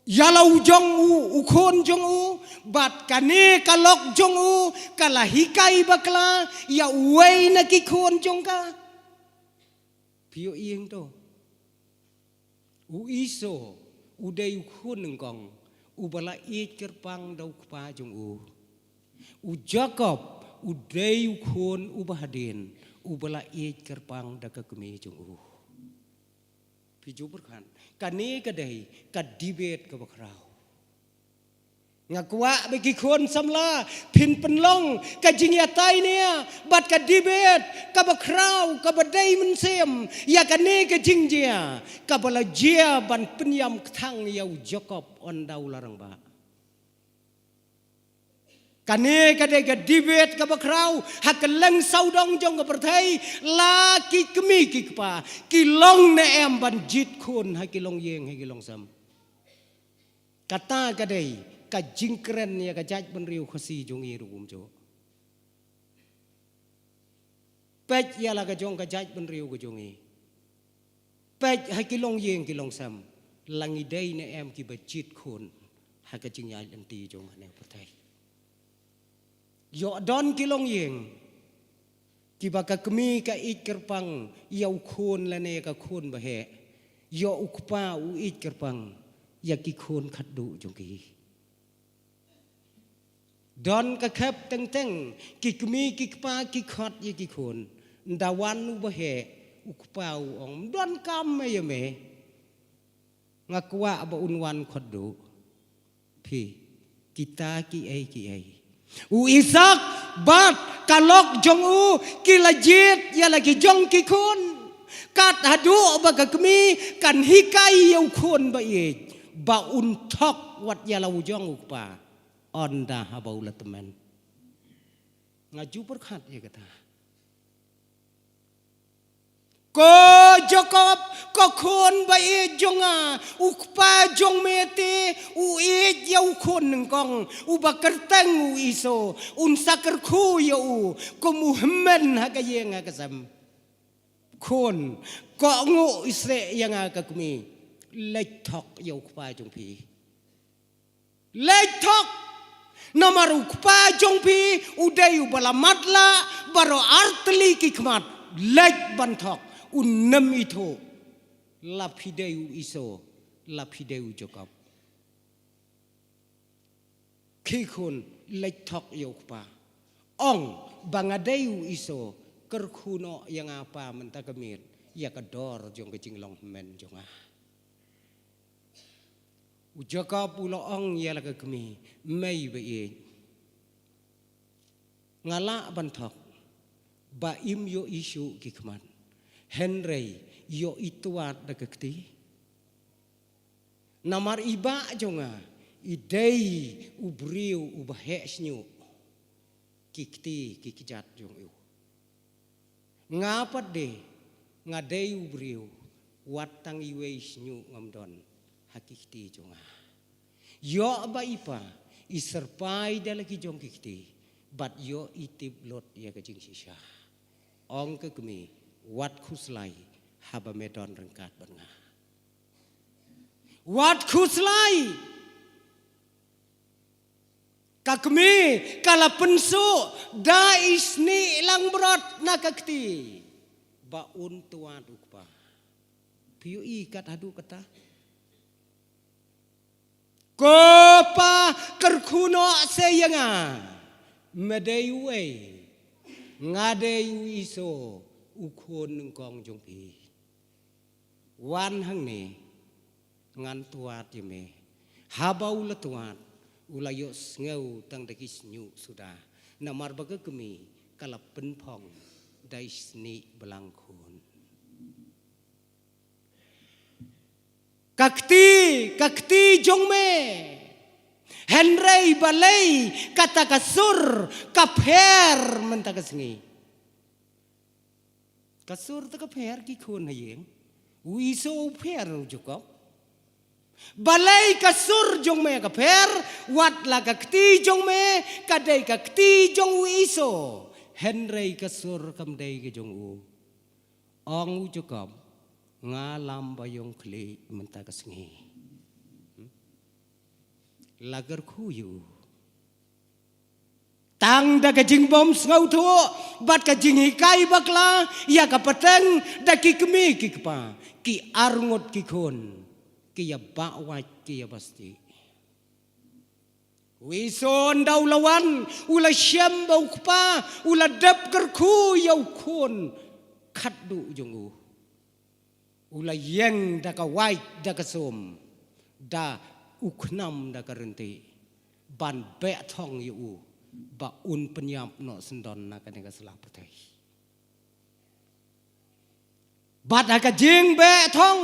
ïa la u jong u, u khun jong u, bad kane ka lok jong u ka la hikai bakla ïa uwei na ki khun jong ka. Phi ïohi ïa to. U Esau u dei u khun nyngkong uba la ïeit kyrpang da u kpa jong u. U Jakob u dei u khun uba hadien uba la ïeit kyrpang da ka kmie jong u. Phi ju pyrkhat, kane ka dei ka debate kaba khraw. Nga kwah ba ki khun samla phin pynlong ka jingïatai ne bad ka debate kaba khraw kaba dei mynsiem ïa kane ka jingjia kaba la jia ban pynïam kthang ïa u Jakob ynda u la rangbah. Kane ka dei ka debate kaba khraw ha kylleng sawdong jong ka pyrthei, la ki kmie ki kpa ki long ne em ban jied khun ha ki longïing ha ki longsem. Kata ka dei ka jingkren ïa ka jaitbynriew Khasi jong ngi ruh kumjuh. Peit ïa la ka jong ka jaitbynriew ka jong ngi. Peit ha ki longïing ki longsem, la ngi dei ne em kiba jied khun ha ka jingïaid lynti jong kane ka pyrthei. Ïoh don ki longïing kiba ka kmie ka ïeit kyrpang ïa u khun lane ka khun baheh. Ïoh u kpa u ïeit kyrpang ïa ki khun khatduh jong ki. Don ka khep teng teng ki kmie ki kpa ki khot ïa ki khun. Nda wan u baheh, u kpa u ong, "Ym don kam me ïa me. Nga kwah ba un wan khatduh." Phi, kita kiei kiei. U Isak bad ka lok jong u ki la jied ïa la ki jong ki khun. Kat haduh ba ka kmie kan hikai ïa u khun ba ïeit ba un thok wat ïa la u jong u kpa. Ynda haba u la tymmen. Nga ju pyrkhat ïa kata. Ko Jakob, ko khun ba ïeit jong nga, u kpa jong me te u ïeit ïa u khun nyngkong uba kyrteng u Esau, un sa kyrkhu ïa u kum u hynmen ha ka ïing ha ka sem. Khun, kohnguh isih ïa nga ka kmie. Leit thok ïa u kpa jong phi. Leit thok. Namar u kpa jong phi u dei uba la matlah baroh artylli ki khmat. Leit ban thok. Un nym ithuh. La phi dei u Esau, la phi dei u Jakob. Khie khun, leit thok ïa u kpa. Ong ba nga dei u Esau, kyrkhu noh ïa nga pa mynta ka miet ïa ka dor jong ka jinglong hynmen jong nga. U Jakob u la ong ïa la ka kmie, mei ba ïeit. Nga lah ban thok ba im ïohi shuh ki khmat. Hynrei ïohi twad da ka kti. Namar i bah jong nga i dei u briew uba heh shñiuh ki kti ki kjat jong u. Nga pat de, nga dei u briew, wat tang iwei shñiuh ngam don ha ki kti jong nga. Ïoh ba i pa i syrpai da la ki jong ki kti, bad ïoh i tip lut ïa ka jingshisha. Ong ka kmie, wat khuslai haba me don ryngkat bad nga. Wat khuslai. Ka kmie ka la pynsuh da i snieh langbrot na ka kti ba un twad u kpa. Phi ïohi kat haduh kata. Ko pa, kyrkhu noh se ïa nga. Me dei uei? Nga dei u Esau, u khun nyngkong jong phi. Wan hangne, ngan twad ïa me. Haba u la twad, U la ïohsngew tang da ki shñiuh suda. Namar ba ka kmie ka la pynphong da i snieh balang khun. Ka kti, ka kti jong me. Hynrei balei kata ka sur ka pher mynta ka sngi. Ka sur te ka pher ki khun ha ïing. U Esau u pher u Jakob. Balei ka sur jong me ka pher, wat la ka kti jong me ka dei ka kti jong u Esau. Hynrei ka sur kam dei ka jong u. Ong u Jakob, nga lam ba ïong khlieh mynta ka sngi. Hmm? La kyrkhu ïa u. Tang da ka jingbym sngewthuh, bad ka jinghikai bakla, ïa ka pateng, da ki kmie ki kpa, ki arngut ki khun, ki ïa bah wait, ki ïa bah stieh. U Esau ynda u la wan, u la shem ba u kpa, u la dep kyrkhu ïa u khun, khadduh jong u. U la ïeng da ka wait da ka sum, da u khnam da ka rynti, ban beh thong ïa u, ba un pynïap noh syndon na kane ka sla pyrthei. Bad ha ka jingbeh thong,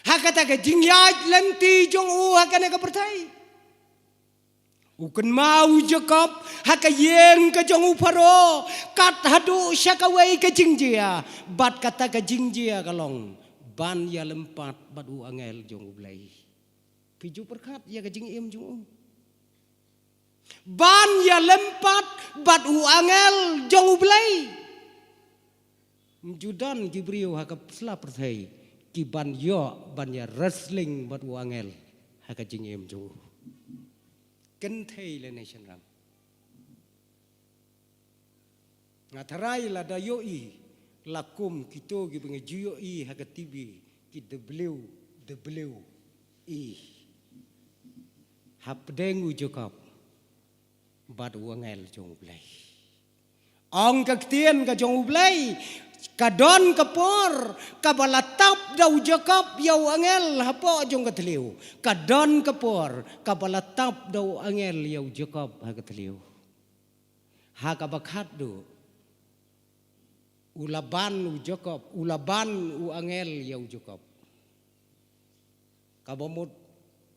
ha kata ka jingïaid lynti jong u ha kane ka pyrthei. U kynmaw u Jakob, ha ka ïing ka jong u Pharaoh, kat haduh sha kawei ka jingjia, bad kata ka jingjia ka long, ban ïalympat bad u angel jong u Blei. Phi ju pyrkhat ïa ka jingim jong u. Ban ïalympat bad u angel jong u Blei. Ym ju don ki briew ha ka sla pyrthei, ki ban ïoh, ban ïa wrestling bad u angel, ha ka jingim jong u. Kynthei lane shynrang. Nga tharai lada ïohi, la kum kito kiba nga ju ïohi ha ka T V, ki W W E. Hapdeng u Jakob, bad u angel jong u Blei. Ong ka ktien ka jong u Blei, ka don ka por, kaba la tap da u Jakob ïa u angel hapoh jong ka thliew. Ka don ka por, kaba la tap da u angel ïa u Jakob ha ka thliew. Ha kaba khatduh, u la ban u Jakob, u la ban u angel ïa u Jakob. Kaba mut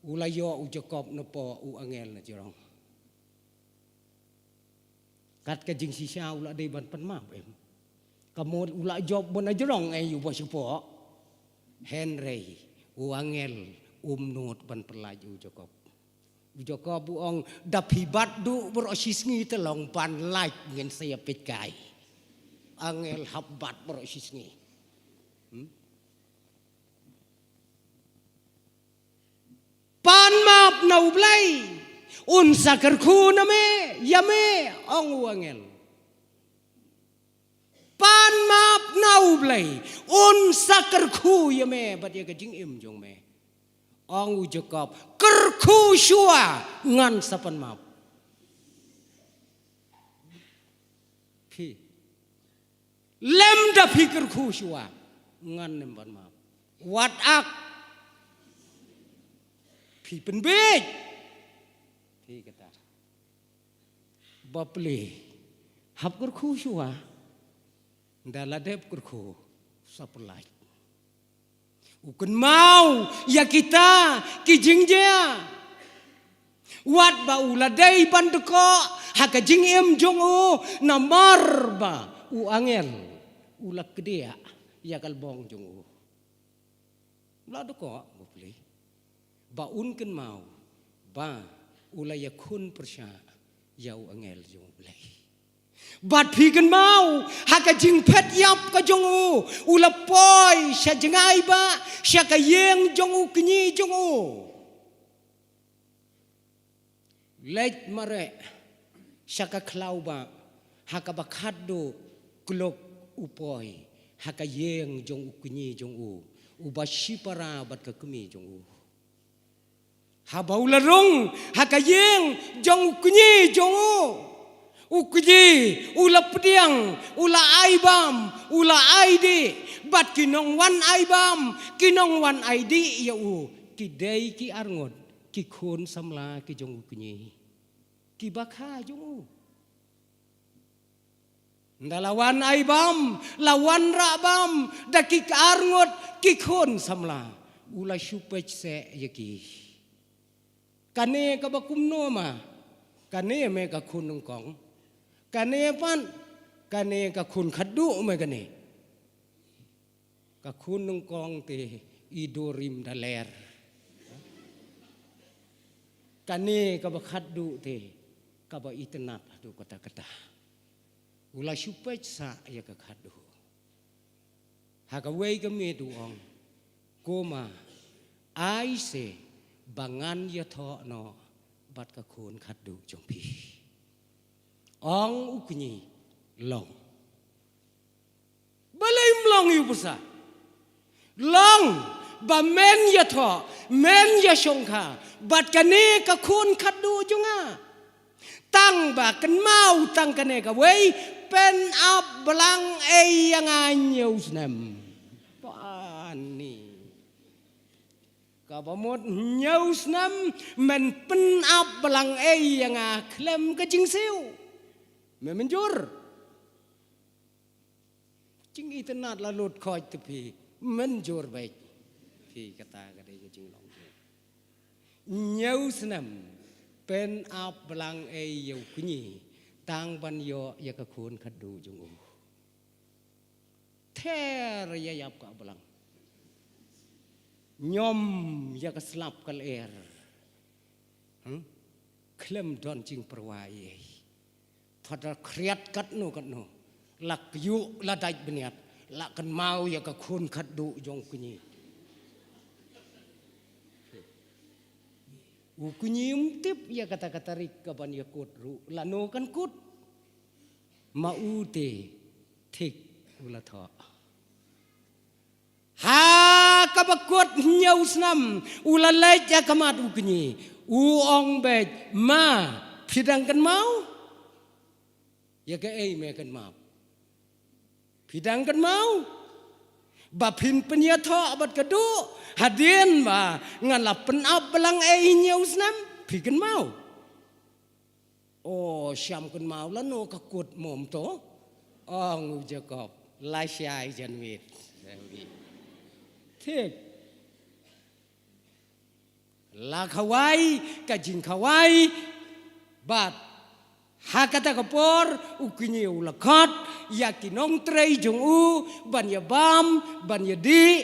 u la ïoh u Jakob napoh u angel na jrong. Kat ka jingshisha u la dei ban pynmap em. Ka mut u la jop ban na jrong ei u ba shu poh. Hynrei u angel um nud ban pyllait u Jakob. U Jakob u ong da phi bat duh baroh shisngi te long ban lait ngin sa ïa peit kai. Angel hap bat baroh shisngi. Hmm? Pan map na u Blei. Un sa kyrkhu na me, ïa me, ong u angel. Pan map na u Blei, un sa kyrkhu ïa me, bad ïa ka jingim jong me. Ong u Jakob, kyrkhu shuwa, ngan sa pan map. Phi. Lem da phi kyrkhu shuwa, ngan nym pan map. Wat ak. Phi pynbeit. Phi kata. Bapli. Hap kyrkhu shuwa. Da la dep kyrkhu. Sa pyllait. U kynmaw, ïa kita, ki jingjia. Wat ba u la dei ban dkoh, ha ka jingim jong u, namar ba, u angel, u la kdiah, ïa ka lbong jong u. U la dkoh, bapli. Ba un kynmaw, ba, u la ïakhun pyrshah, ïa u angel jong u Blei. Bad phi kynmaw, ha ka jingphet ïap ka jong u, u la poi, sha jngai ba, sha ka ïing jong u kñi jong u. Leit mareh, sha ka khlaw ba, ha kaba khatduh, kluk u poi, ha ka ïing jong u kñi jong u, u ba shipara bad ka kmie jong u. Haba u la rung, ha ka ïing, jong u kñi, jong u. U kñi, u la pdiang, u la ai bam, u la ai dih, bad ki nongwan ai bam, ki nongwan ai dih ïa u, ki dei ki arngut, ki khun samla ki jong u kñi, ki bakha jong u. Nda la wan ai bam, la wan rah bam da ki arngut ki khun samla, u la shu peit seh ïa ki. Kane kaba kumno ma? Kane me ka khun nyngkong. Kane pat, kane ka khun khatduh me kane. Ka khun nyngkong te i durim da ler. Kane kaba khatduh te kaba itynnad haduh katta katta. U la shu peit seh ïa ka khatduh. Ha kawei ka miet u ong, ko ma, ai se ba ngan ïathoh noh bad ka khun khatduh jong phi. Ong u kñi, long. Balei ym long ïa u bsa? Long, ba men ïathoh, men ïashongkha bad kane ka khun khatduh jong nga. Tang ba kynmaw tang kane kawei, pynap blang ei ïa nga hynñiew snem. Bani. Kaba mut hynñiew snem men pynap blang ei ïa nga khlem ka jingsiew. Me mynjur. Jingitynnad la lut khoit te phi, mynjur beit. Phi, kata ka dei ka jinglong jong. Hynñiew snem pynap blang ei ïa u kñi tang ban ïoh ïa ka khun khatduh jong u. Ther ïa ïap ka blang. Ñiom ïa ka slap ka lyer. Hmm? Khlem don jingpyrwa ei ei. Phadar khriat katno katno. La kyiuh la dait bniat. La kynmaw ïa ka khun khatduh jong u kñi. U kñi um tip ïa kata ka tarik kaban ïakut ruh. Lano kan kut. Ma u te thik u la thoh. Ha kaba kut hynñiew snem, u la leit ïa ka mat u kñi. U ong beit, ma, phi dang kynmaw? Ïa kaei me kynmaw? Phi dang kynmaw? Ba phin pynïathoh bad ka duh, hadien ba ngan la pynap blang ei hynñiew snem, phi kynmaw? O, sham kynmaw lano ka kut mom to. Ong u Jakob, la shai jan miet. Thik. La khawai, ka jingkhawai. Bad ha kata ka por, u kñi u la khot ïa ki nongtrei jong u, ban ïa bam, ban ïa dih.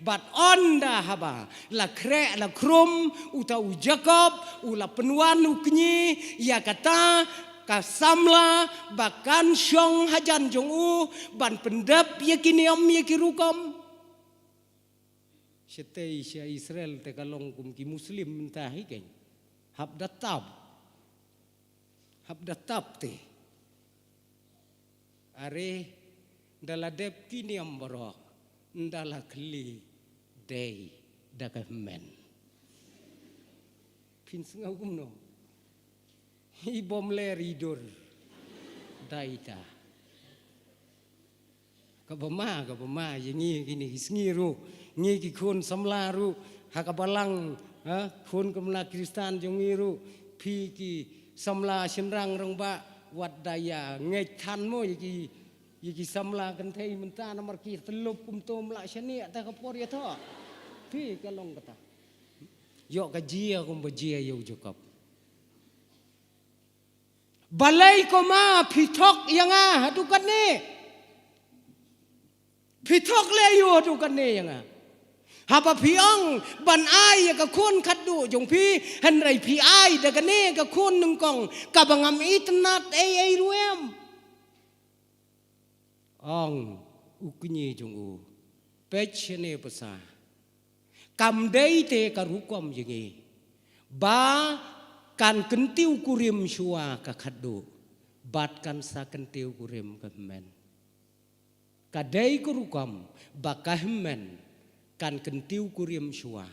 Bad ynda haba la khreh la khrum uta u Jakob, u la pynwan u kñi ïa kata ka samla ba kan shong hajan jong u, ban pyndep ïa ki niam ïa ki rukom. Shatei sha Israel te ka long kum ki Muslim mynta hi keiñ. Hap da tap. Hap da tap te. Are, da la dep ki niam baroh, da la khlieh dei da ka hynmen. Phin sngew kumno? I bym ler i dur. Dei ta. Kaba ma, kaba ma, ïa ngi kine ki sngi ruh, ngi ki khun samla ruh, ha ka balang, ha, khun samla Khristan jong ngi ruh, phi ki samla shynrang rangbah, wat da ïa ngeit than mo ïa ki, ïa ki samla kynthei mynta namar ki tyllup kumto ym lah shaniah ta ka por ïathoh. Phi ka long kata. Ïoh ka jia kumba jia ïa u Jakob. Balei ko ma phi thok ïa nga haduh katne? Phi thok leh aïu haduh katne ïa nga? Haba phi ong ban ai ïa ka khun khatduh jong phi, hynrei phi ai da kane ka khun nyngkong kaba ngam itynnad ei ei ruh em. Ong u kñi jong u, peit shane pasa. Kam dei te ka rukom jong ngi ba kan kyntiew kurim shuwa ka khatduh bad kan sa kyntiew kurim ka hynmen. Ka dei ka rukom ba ka hynmen kan kyntiew kurim shuwa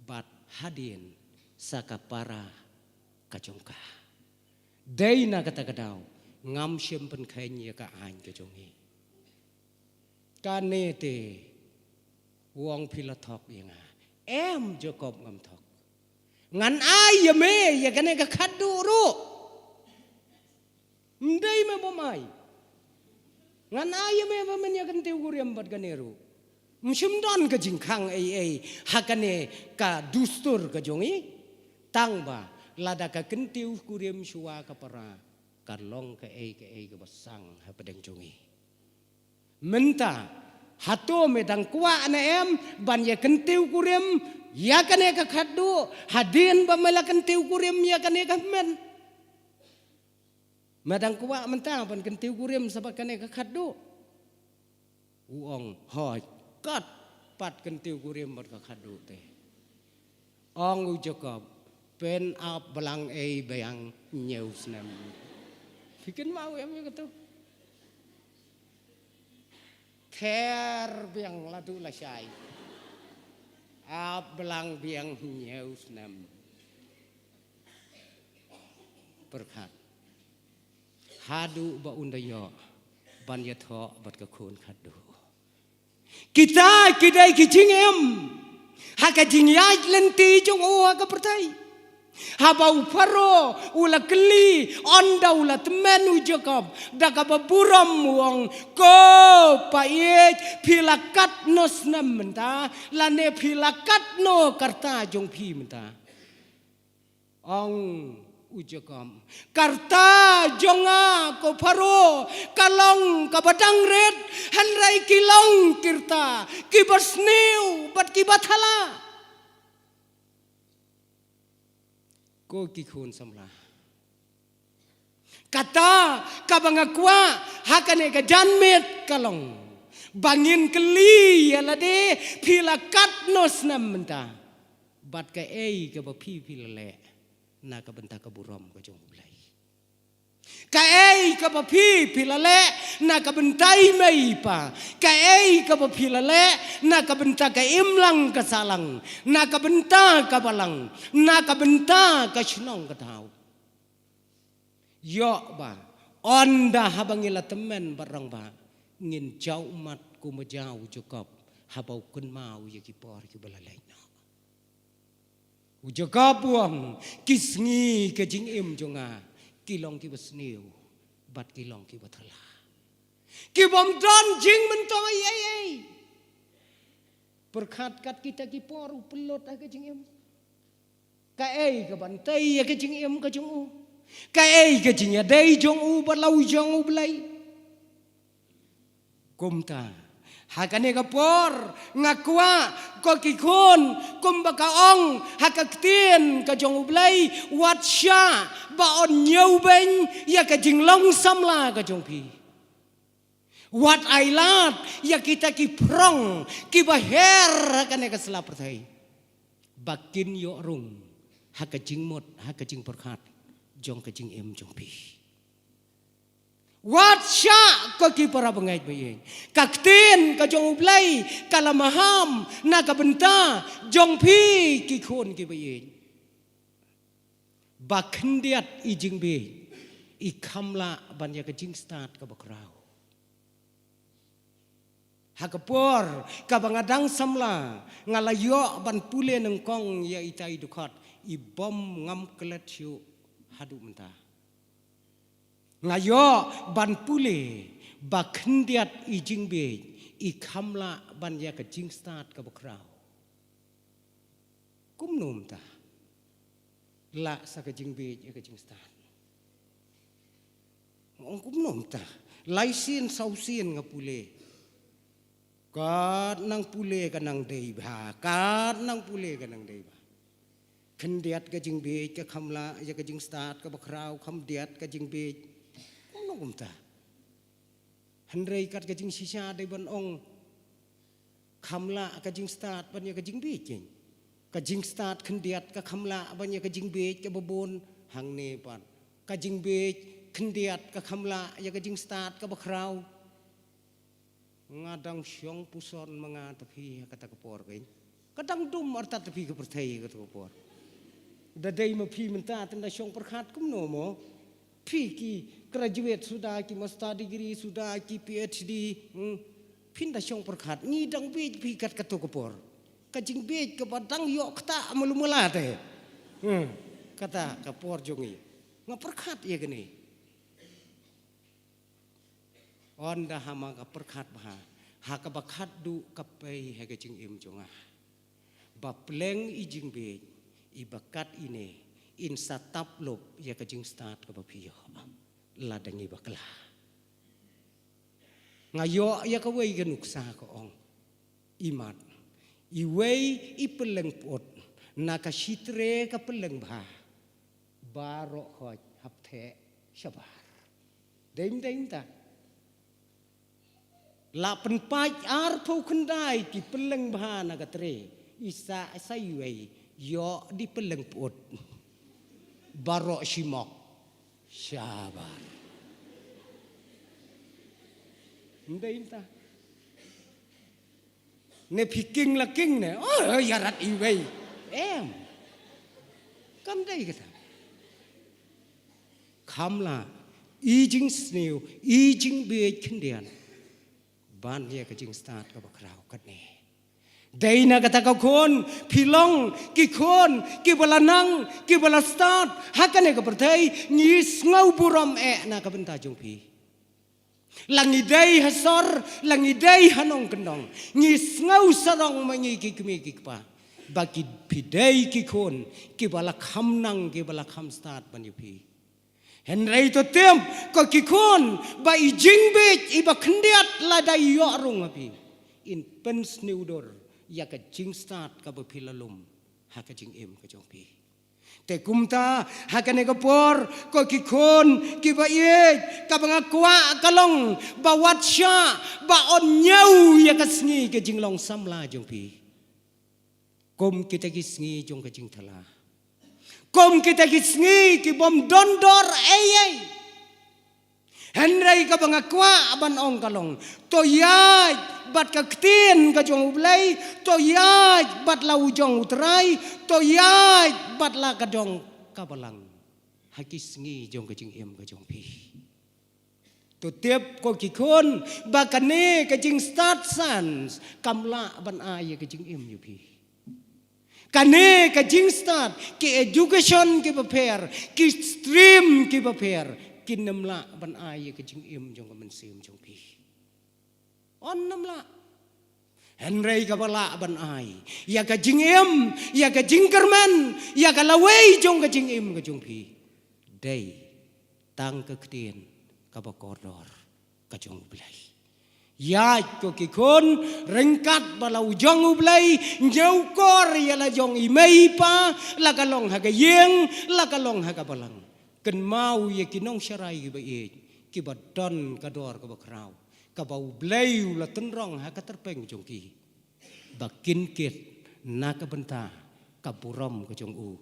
bad hadien sa ka para ka jong ka. Dei na kata ka daw ngam shym pynkheiñ ïa ka aiñ ka jong ngi. Kane te u ong phi la thok ïa nga. Em Jakob, ngam thok. Ngan ai ïa me ïa kane ka khatduh ruh. Ym dei me bym ai. Ngan ai ïa me ba men ïa kyntiew kurim bad kane ruh. Ym shym don ka jingkhang ei ei ha kane ka dustur ka jong i. Tang ba lada ka kyntiew kurim shuwa ka para, ka long kaei kaei kaba sang hapdeng jong i. Mynta, hato me dang kwah ne em ban ïa kyntiew kurim ïa kane ka khatduh, hadien ba me la kyntiew kurim ïa kane ka hynmen? Me dang kwah mynta ban kyntiew kurim sa bad kane ka khatduh? U ong, hooid, kat pat kyntiew kurim bad ka khatduh te. Ong u Jakob, pynap blang ei biang hynñiew snem. Phi kynmaw em ïa kato? Ther biang la duh la shai. Ap blang biang hynñiew snem. Pyrkhat. Haduh ba un da ïoh ban ïathoh bad ka khun khatduh. Kita ki dei ki jingim ha ka jingïaid lynti jong u ha ka pyrthei. Haba u Pharaoh u la kylli, ynda u la tymmen u Jakob da kaba burom, u ong, ko pa ïeit, phi la katno snem mynta, lane phi la katno ka rta jong phi mynta? Ong u Jakob, ka rta jong nga ko Pharaoh ka long kaba dang rit, hynrei ki long ki rta kiba sniew bad kiba thala. Ko ki khun samla, kata kaba nga kwah ha kane ka janmiet ka long ba ngin kylli ïa lade, phi la katno snem mynta? Bad kaei kaba phi phi la leh na ka bynta ka burom ka jong U Blei? Kaei kaba phi phi la leh na ka bynta i mei i pa? Kaei kaba phi la leh na ka bynta ka imlang ka sahlang, na ka bynta ka balang, na ka bynta ka shnong ka thaw? Ïoh ba ynda haba ngi la tymmen bad rangbah, ngin jaw ummat kumba jaw u Jakob haba u kynmaw ïa ki por kiba la leit noh. U Jakob u ong, ki sngi ka jingim jong nga ki long kiba sniew bad ki long kiba thala. Ki bym don jingmyntoi ei ei. Pyrkhat kat kita ki por u pynlut ha ka jingim. Kaei ka ban tei ïa ka jingim ka jong u? Kaei ka jingïadei jong u bad la u jong U Blei? Kumta, ha kane ka por nga kwah ko ki khun, kumba ka ong ha ka ktien ka jong U Blei, wat shah ba yn ñiewbeiñ ïa ka jinglong samla ka jong phi. Wat ailad ïa kita ki prong kiba her ha kane ka sla pyrthei, ba kin ïoh rung ha ka jingmut, ha ka jingpyrkhat jong ka jingim jong phi. Wat shah ko ki para bangeit ba ïeit. Ka ktien ka jong U Blei ka la maham na ka bynta jong phi ki khun kiba ïeit, ba khyndiat i jingbieit i kham lah ban ïa ka jingstad kaba khraw. Ha ka por kaba nga dang samla, nga la ïoh ban pule nyngkong ïa ita i dkhot i bym ngam klet shuh haduh mynta. Nga ïoh ban pule ba khyndiat i jingbieit i kham lah ban ïa ka jingstad kaba khraw. Kumno mynta? Lah sa ka jingbieit ïa ka jingstad. Ong kumno mynta? Lai sien saw sien nga pule. Kat nang pule ka nang dei bha, kat nang pule ka nang dei bha. Khyndiat ka jingbieit ka kham lah ïa ka jingstad kaba khraw, khyndiat ka jingbieit. Kumno kumta? Hynrei kat ka jingshisha dei ban ong, kham lah ka jingstad ban ïa ka jingbieit. Ka jingstad khyndiat ka kham lah ban ïa ka jingbieit kaba bun hangne pat. Ka jingbieit khyndiat ka kham lah ïa ka jingstad kaba khraw. Nga dang shong puson ma nga ta phi ha kata ka por kein. Ka dang dum artat ta phi ka pyrthei ha kata ka por. Da dei ma phi mynta te nda shong pyrkhat kumno mo? Phi ki graduate suda, ki master degree suda, ki P H D, hmm? Phi nda shong pyrkhat, ngi dang bieit phi kat kato ka por. Ka jingbieit kaba dang ïoh kata malu mala te. Hmm, kata ka por jong ngi. Nga pyrkhat ïa kane. Ynda haba nga pyrkhat bha, ha kaba khatduh ka pei ha ka jingim jong nga. Ba pleng i jingbieit, iba kat ine, in sa tap lup ïa ka jingstad kaba phi ïoh. Lada ngi bakla. Nga ïoh ïa kawei ka nuksa ka ong. Imat. Iwei i pylleng pyut. Na ka shitre ka pylleng bha. Baroh khoit hap theh shabar. Dei, dei ta. La pynpait arphew khyndai ki pylleng bha na ka tre. Isa, isa iwei. Ïoh di pylleng pyut. Baroh shimok. Shabar. Dei ta. Ne phi king la king ne. Oh, ïarat iwei. Em. Kam dei kata. Kham lah. I jingsniew, i jingbieit khyndiat. Ban ïa ka jingstad kaba khraw katne. Dei na kata ka khun, phi long, ki khun, kiba la nang, kiba la stad, ha kane ka pyrthei, ngi sngew burom eh na ka bynta jong phi. La ngi dei ha sor, la ngi dei ha nongkyndong. Ngi sngew sarong ma ngi ki kmie ki kpa. Ba ki phi dei ki khun, kiba la kham nang, kiba la kham stad ban ïa phi. Hynrei to tip, ko ki khun, ba i jingbieit, iba khyndiat lada i ïoh rung ha phi. In pynsniew dur, ïa ka jingstad kaba phi la lum, ha ka jingim ka jong phi. Te kumta, ha kane ka por, ko ki khun, kiba ïeit, kaba nga kwah ka long, ba wat shah, ba yn ñiew ïa ka sngi ka jinglong samla jong phi. Kum kita ki sngi jong ka jingthala. Kum kita ki sngi ki bym don dor ei ei. Hynrei kaba nga kwah ban ong ka long. To ïaid bad ka ktien ka jong U Blei, to ïaid bad la u jong U Trai, to ïaid bad la ka dong ka balang. Ha ki sngi jong ka jingim ka jong phi. To tip ko ki khun, ba kane ka jingstad san, kam lah ban ai ïa ka jingim ïa phi. Kane ka jingstad, ki education kiba pher, ki stream kiba pher, kin ym lah ban ai ïa ka jingim jong ka mynsiem jong phi. Yn ym lah. Hynrei kaba lah ban ai ïa ka jingim, ïa ka jingkyrmen, ïa ka lawei jong ka jingim ka jong phi. Dei tang ka ktien kaba kordor ka jong U Blei. Ïaid ko ki khun, ryngkat bad la u jong U Blei, ñiewkor ïa la jong i mei i pa, la ka long ha ka ïing, la ka long ha ka balang. Kynmaw ïa ki nongsharai kiba ïeit, kiba don ka dor kaba khraw, kaba U Blei u la tynrong ha ka tyrpeng jong ki. Ba kin kit na ka bynta ka burom ka jong u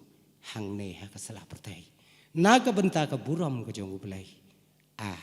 hangne ha ka sla pyrthei. Na ka bynta ka burom ka jong U Blei. Ah,